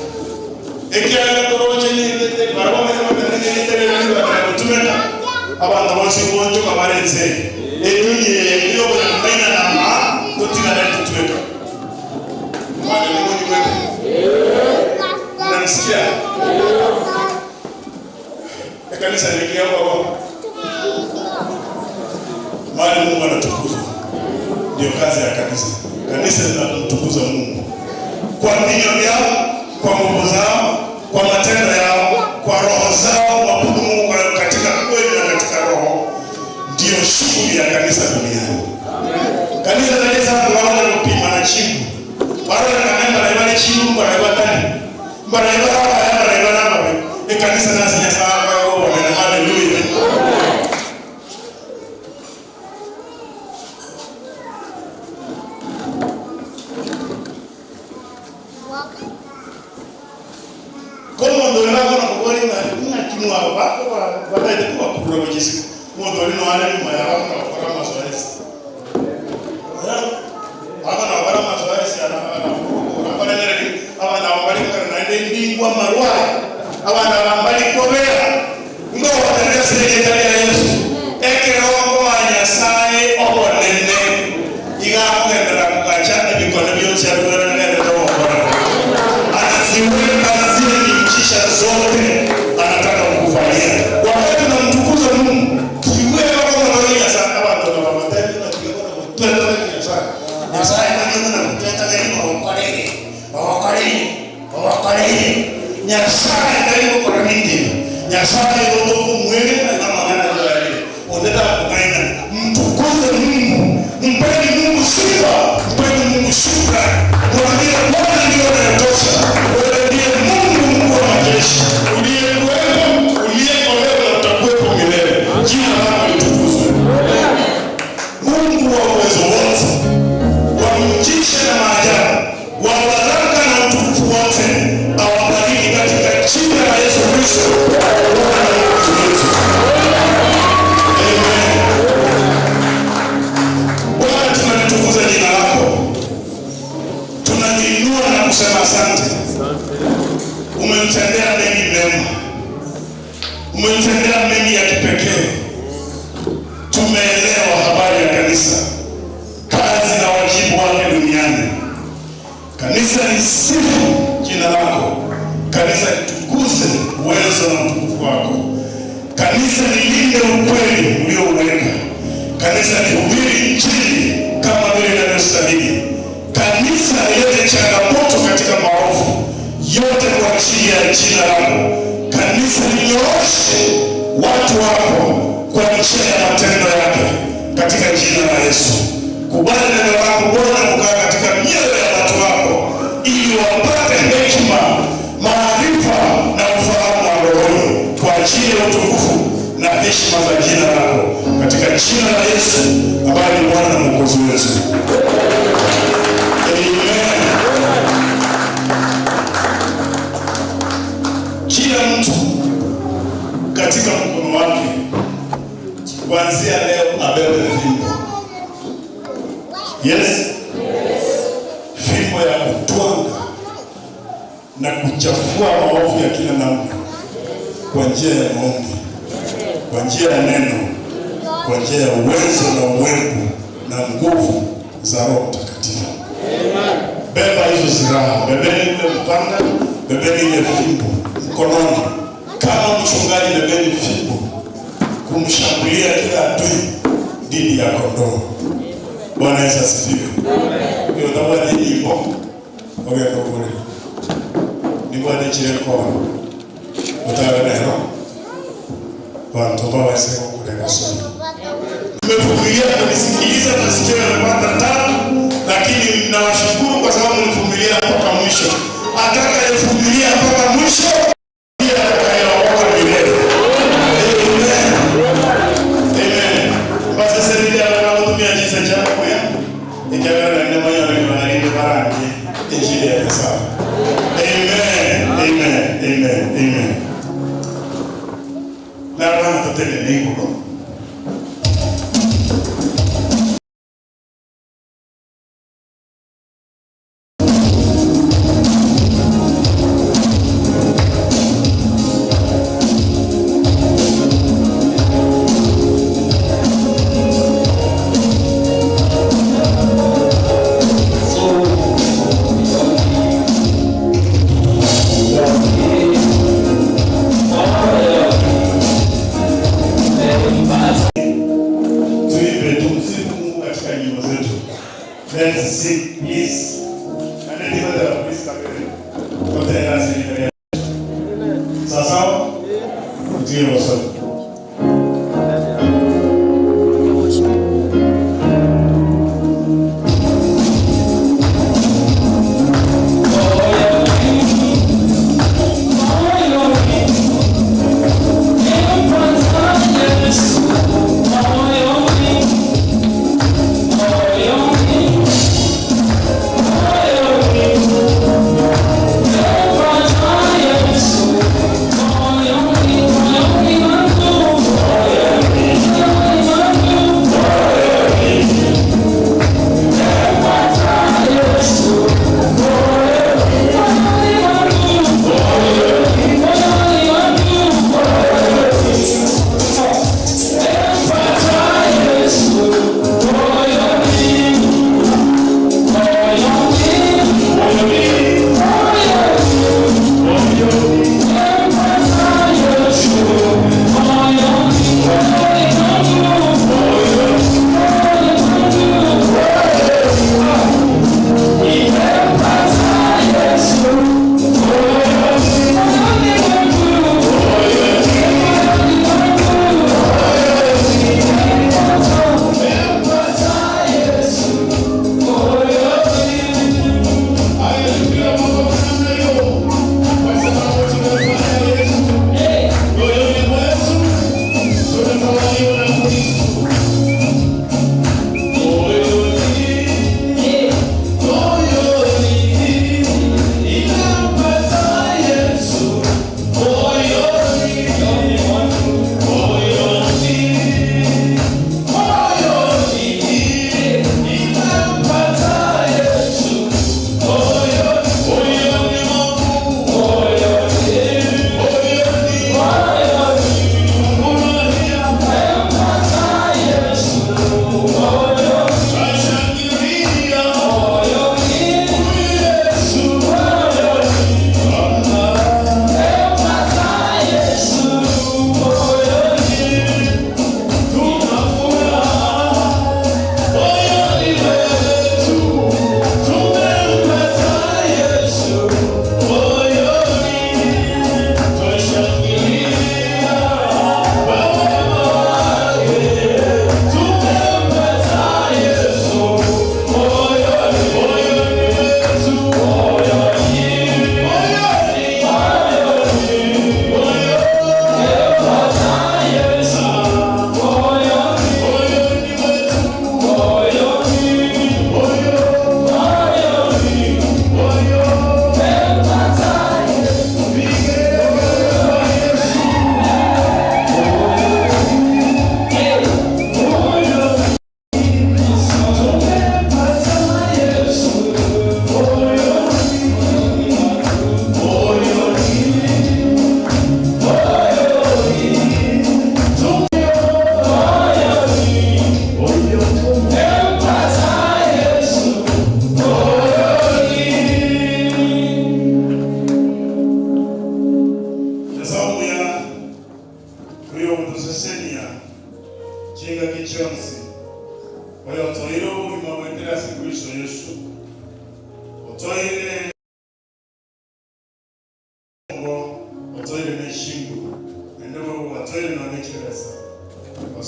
ekiagera toroche nerieta eri, barabwo abanyene batari nerieta eri nigo bakare gotumeka, abanto bonsi ngoonchoka bare ense eye. Edunia eye ey'obonyakong'aina na amaa, totigane totweka. Mwana nigo onyigwete? Mnanisikia? Ekanisa nekiya korwa mahali Mungu anatukuzwa, ndio kazi ya kanisa. Kanisa linamtukuza Mungu kwa vinywa vyao, kwa nguvu zao, kwa matendo yao, kwa roho zao, mwabudu Mungu katika kweli na katika roho. Ndiyo shughuli ya kanisa duniani. Kanisa kanisa kuona kupima na chibu. Barona kana bara bara chibu bara batani. Bara bara bara bara bara. Ekanisa nasi nyasaye kwa bwana haleluya. Komonto oria bakona kobora ng'a ng'aki mwabo bataete kobakurura gochia isiko, omonto oria noyo are nyuma yabo akona gokora amazoezi. Akona gokora amazoezi akorengereria abana aba mbari gokora naende mbingwe amarwae, abana aba mbari kobera ngogotenena ase erieta ria Yeso. Ekero okoa Nyasae obonene, iga akogenderera kogacha ebikone bionsi abigwenerete gokora. Anaziweka zile miujiza zote anataka kukufanyia. Wakati unamtukuza Mungu, kiwe bakogotogera Nyasae, abanto nabo babatebie ng'a tiga bono gotwetogeria Nyasae. Nyasae tari buna gotwetogeria ng'a ogokoreire, ogokoreire, ogokoreire. Nyasae tari gokora binto ebi. Nyasae igo tokomwegena iga amang'ana ayio ayarire. Onde takong'aina. Mtukuze Mungu, mpeni Mungu sifa, mpeni Mungu shukrani. Mwambie Bwana ndiye unayetosha. Wewe ndiye Mungu mkuu wa majeshi, uliyekuwepo, uliyeko leo na utakuwepo milele. Jina lako litukuzwe. Mungu wa uwezo wote, wa miujiza na maajabu, wa baraka na utukufu wote, awabariki katika jina la Yesu Kristo, Bwana na Mwokozi wetu. Amen. Bwana, tunalitukuza jina lako, tunaliinua na kusema asante. Umetutendea mengi mema, umetutendea mengi ya kipekee. Tumeelewa habari ya kanisa, kazi na wajibu wake duniani. Kanisa lisifu jina lako, kanisa litukuze uwezo na utukufu wako, kanisa lilinde ukweli uliouweka, kanisa lihubiri Injili kama vile inavyostahili, kanisa lilete changamoto katika maovu yote kwa ajili ya jina lako, kanisa linyooshe watu wako kwa njia ya matendo yake katika jina la Yesu. Kubali neno lako Bwana kukaa katika mioyo ya watu wako, ili wapate hekima, maarifa na ufahamu wa rohoni kwa ajili ya utukufu na heshima za jina lako, katika jina la Yesu ambaye ni Bwana na Mwokozi wetu. Amen. Kila mtu katika mkono wake kuanzia leo abebe fimbo. Yes? Fimbo ya kutwanga na kuchafua maovu ya kila namna kwa njia ya maombi, kwa njia ya neno, kwa njia ya uwezo na uwepo na nguvu za Roho Mtakatifu. Beba hizo silaha, bebeni ule mpanga, bebeni ile fimbo mkononi. Kama mchungaji, bebeni fimbo kumshambulia kila adui dhidi ya kondoo. Bwana Yesu asifiwe. Hiyo utakuwa ni nyimbo ogenda kule nibwane chile kono utawe nero bantu baweze kukurega sana. Mmevumilia kunisikiliza, nasikia nimepata tabu, lakini nawashukuru kwa sababu mlivumilia mpaka mwisho. Atakayevumilia mpaka mwisho ndiye atakayeokoka milele. Amen. Amen. Basi sasa ndio anatumia jinsi cha kwa ikiwa na neema ya Mungu na injili ya sawa. Amen. Amen. Amen. Amen. Na bwana tutende niko.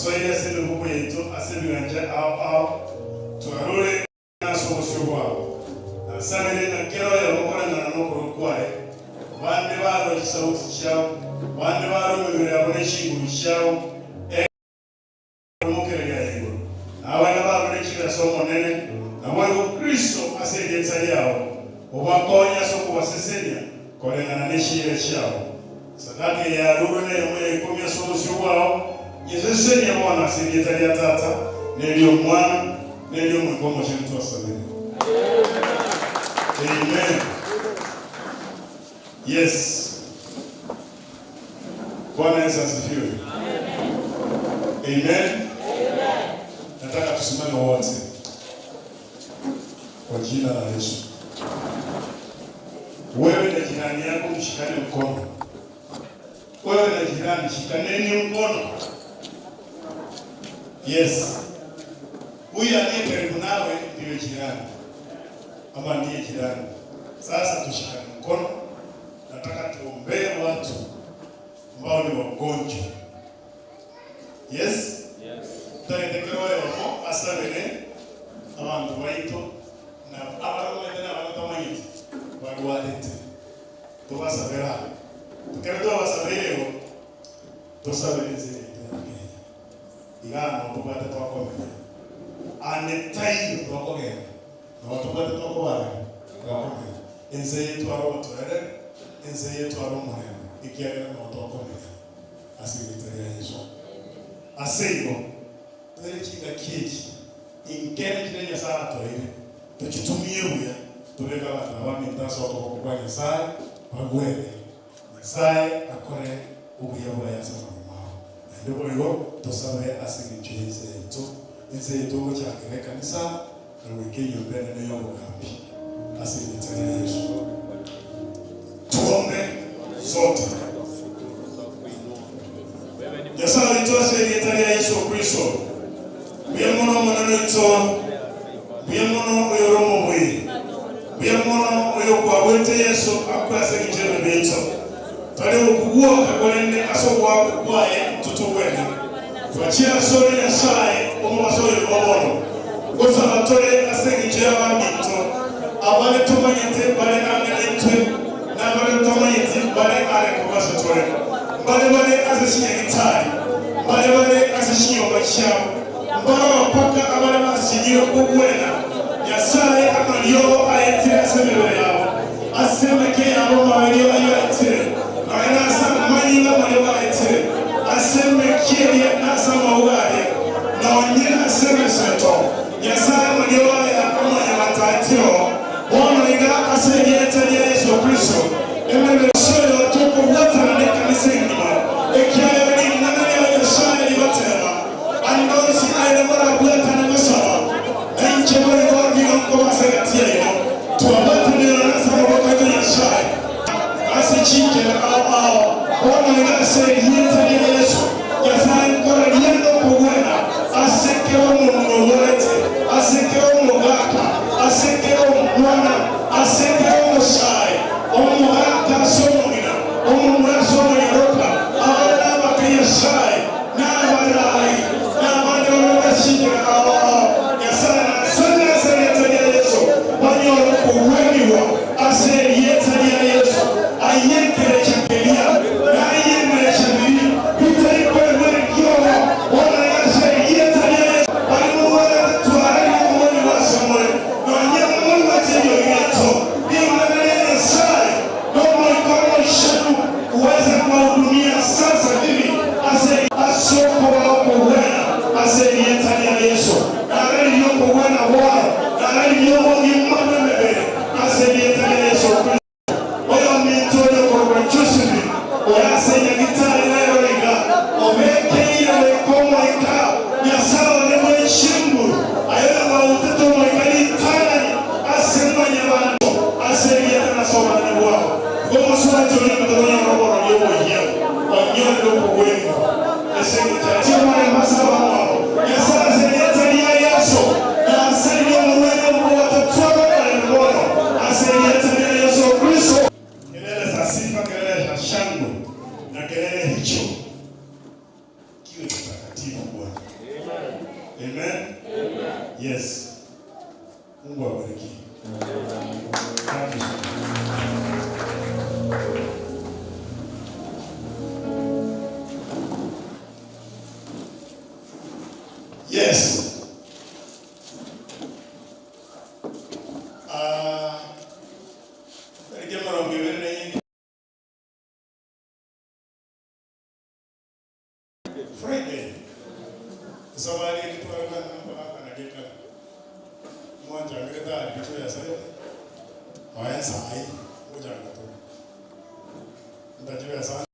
Twasoire ase emebuko yaito ase ebigancha ao ao, twarure ase obosio bwao. Nasabire ng'a kera oyomo koreng'ana nokorwa kwaye, bande barue chisauti chiabo, bande barue emebere yabo ne chinguru chiabo, Omokereria ya igoro, na abana barure chigasi Omonene, naboigo Kristo ase erieta riao, obakonye ase okobasesenia koreng'ana ne chiira chiao. Sadaka eye yarurwe neyemo ya ikomi ase obosio bwao, nyesesenie bono ase erieta ria Tata, na eri'Omwana, na eri'Omoika Omochenu twasabire. Amen. Yes. Bwana Yesu asifiwe. Amen. Nataka tusimame wote kwa jina la Yesu. Wewe na jirani yako mshikane mkono. Wewe na jirani shikaneni mkono. Yes. Huyu aliye karibu nawe ndiyo jirani ama ndiye jirani. Sasa tushikane mkono. Nataka tuombee watu ambao ni wagonjwa. Yes? Yes. Tutaendekewa yomo asabere abantu baito na abaromete na abatamanyete barwarete tubasabera tukere tubasabere tosabere nzira yetu ya Kenya igano tubate twakomenya ane tayo twakogenda nabo tubate twakobara twakomenya ense yetu arogotorere ense yetu aromorembe ekiagera nabo twakomenya ase erieta ria Yesu ase igo toire chingaki echi inkere chire Nyasaye atoire tochitumie buya tobeke abanto abaminto ase okoboko kwa Nyasaye bagwene Nyasaye akore obuya bwaye ase amagima abo naende boigo tosabe ase eng'encho y'ense yaito ense yaito gochakera ekanisa na goika enyomba enene y'obogambi ase erieta ria Yesu tuombe sote. Nyasae oito ase erieta ria Yeso Kristo, mbuya mono Omonene oito, mbuya mono oyore omobui, mbuya mono oyokwabuete Yeso akwe ase engencho y'ebibe biaito. Tari gokugwoka korende ase ogoakwa kwaye intwe togwene. Twachia asore Nyasae omobaso oyo o bono, ngosaba tore ase engencho y'abaminto abare tomanyete bare ang'e naintwe, na abare totamanyeti bare are korwa ase tore, mbare bare ase chinyagitari, mbare bare ase chinyomba chiabo, mbaroro mpaka abare basinyirwe kogwena. Nyasae amariogo aetire ase emebere yabo, ase emeke yabo amaberio ayio aetire, nonya nase amanyinga amariogo aetire, ase emekia eria na ase amauga aria, nonye nase emeseto. Nyasae amariogo aya amanyabata aetire oo. Bono iga ase erieta ria Yeso Kristo, emebere oyo tokobwatana nekanisa engima, ekiagera ring'ana ria Nyasae rigoteba, Ande onsi aye morabwatane gosaba, na inche boigo nigo nkoba ase egati yaino. Twabwatanire nonya ase amaboko aito Nyasae, ase chinchera ao ao. Bono iga ase erieta ria Yeso, Nyasae nkore riende okogwena ase kera omong'ina orwarete, ase kera omogaka, ase kera omwana, ase kera omosae, omogaka ase omong'ina, omomura ase omonyaroka, abare nabake Nyasae, na abarai, na abande baria bachinchera ao ao. Nyasae nasabire ase erieta ria Yeso banyore okogwenigwa ase erieta ria Yeso. Aye ekerecha keria, na aye ebirecha biria bitari koegwa eriogo, bono iga ase erieta ria Yeso, baria morwarete twaraire okogwenigwa ase more, nonya moigwete eriogi riaito, ring'ana ria Nyasae, na Omoika Omochenu uweze kubahudumia sasa hivi ase ase okobaa okogwena ase erieta ria Yeso, nararirie okogwena bono, nararirie obogima bw'emebere ase erieta ria Yeso Kristo. Oyominto oria okorokwa Josephine, oyo ase nyagitari rero iga, obekeire goika Omoika Nyasae one bwe chinguru, aye oyobautete Omoika ritang'ani ase mwanyabanto, ase erieta na ase obonene bwao. Igo omosubati oria ominto tonyore oborori oboyia, onyorire okogwenigwa ase engencho yaye. Tiomorembe ase abamwabo. Nyasae ase erieta ria Yeso, na ase riria omorwaire omobwate tware omorembe bono, ase erieta ria Yeso Kristo. Kelele za sifa, kelele za shangwe na kelele hicho kiwe kitakatifu Bwana. Mbae ensa aye, ngochaka tore. Ntachi besa.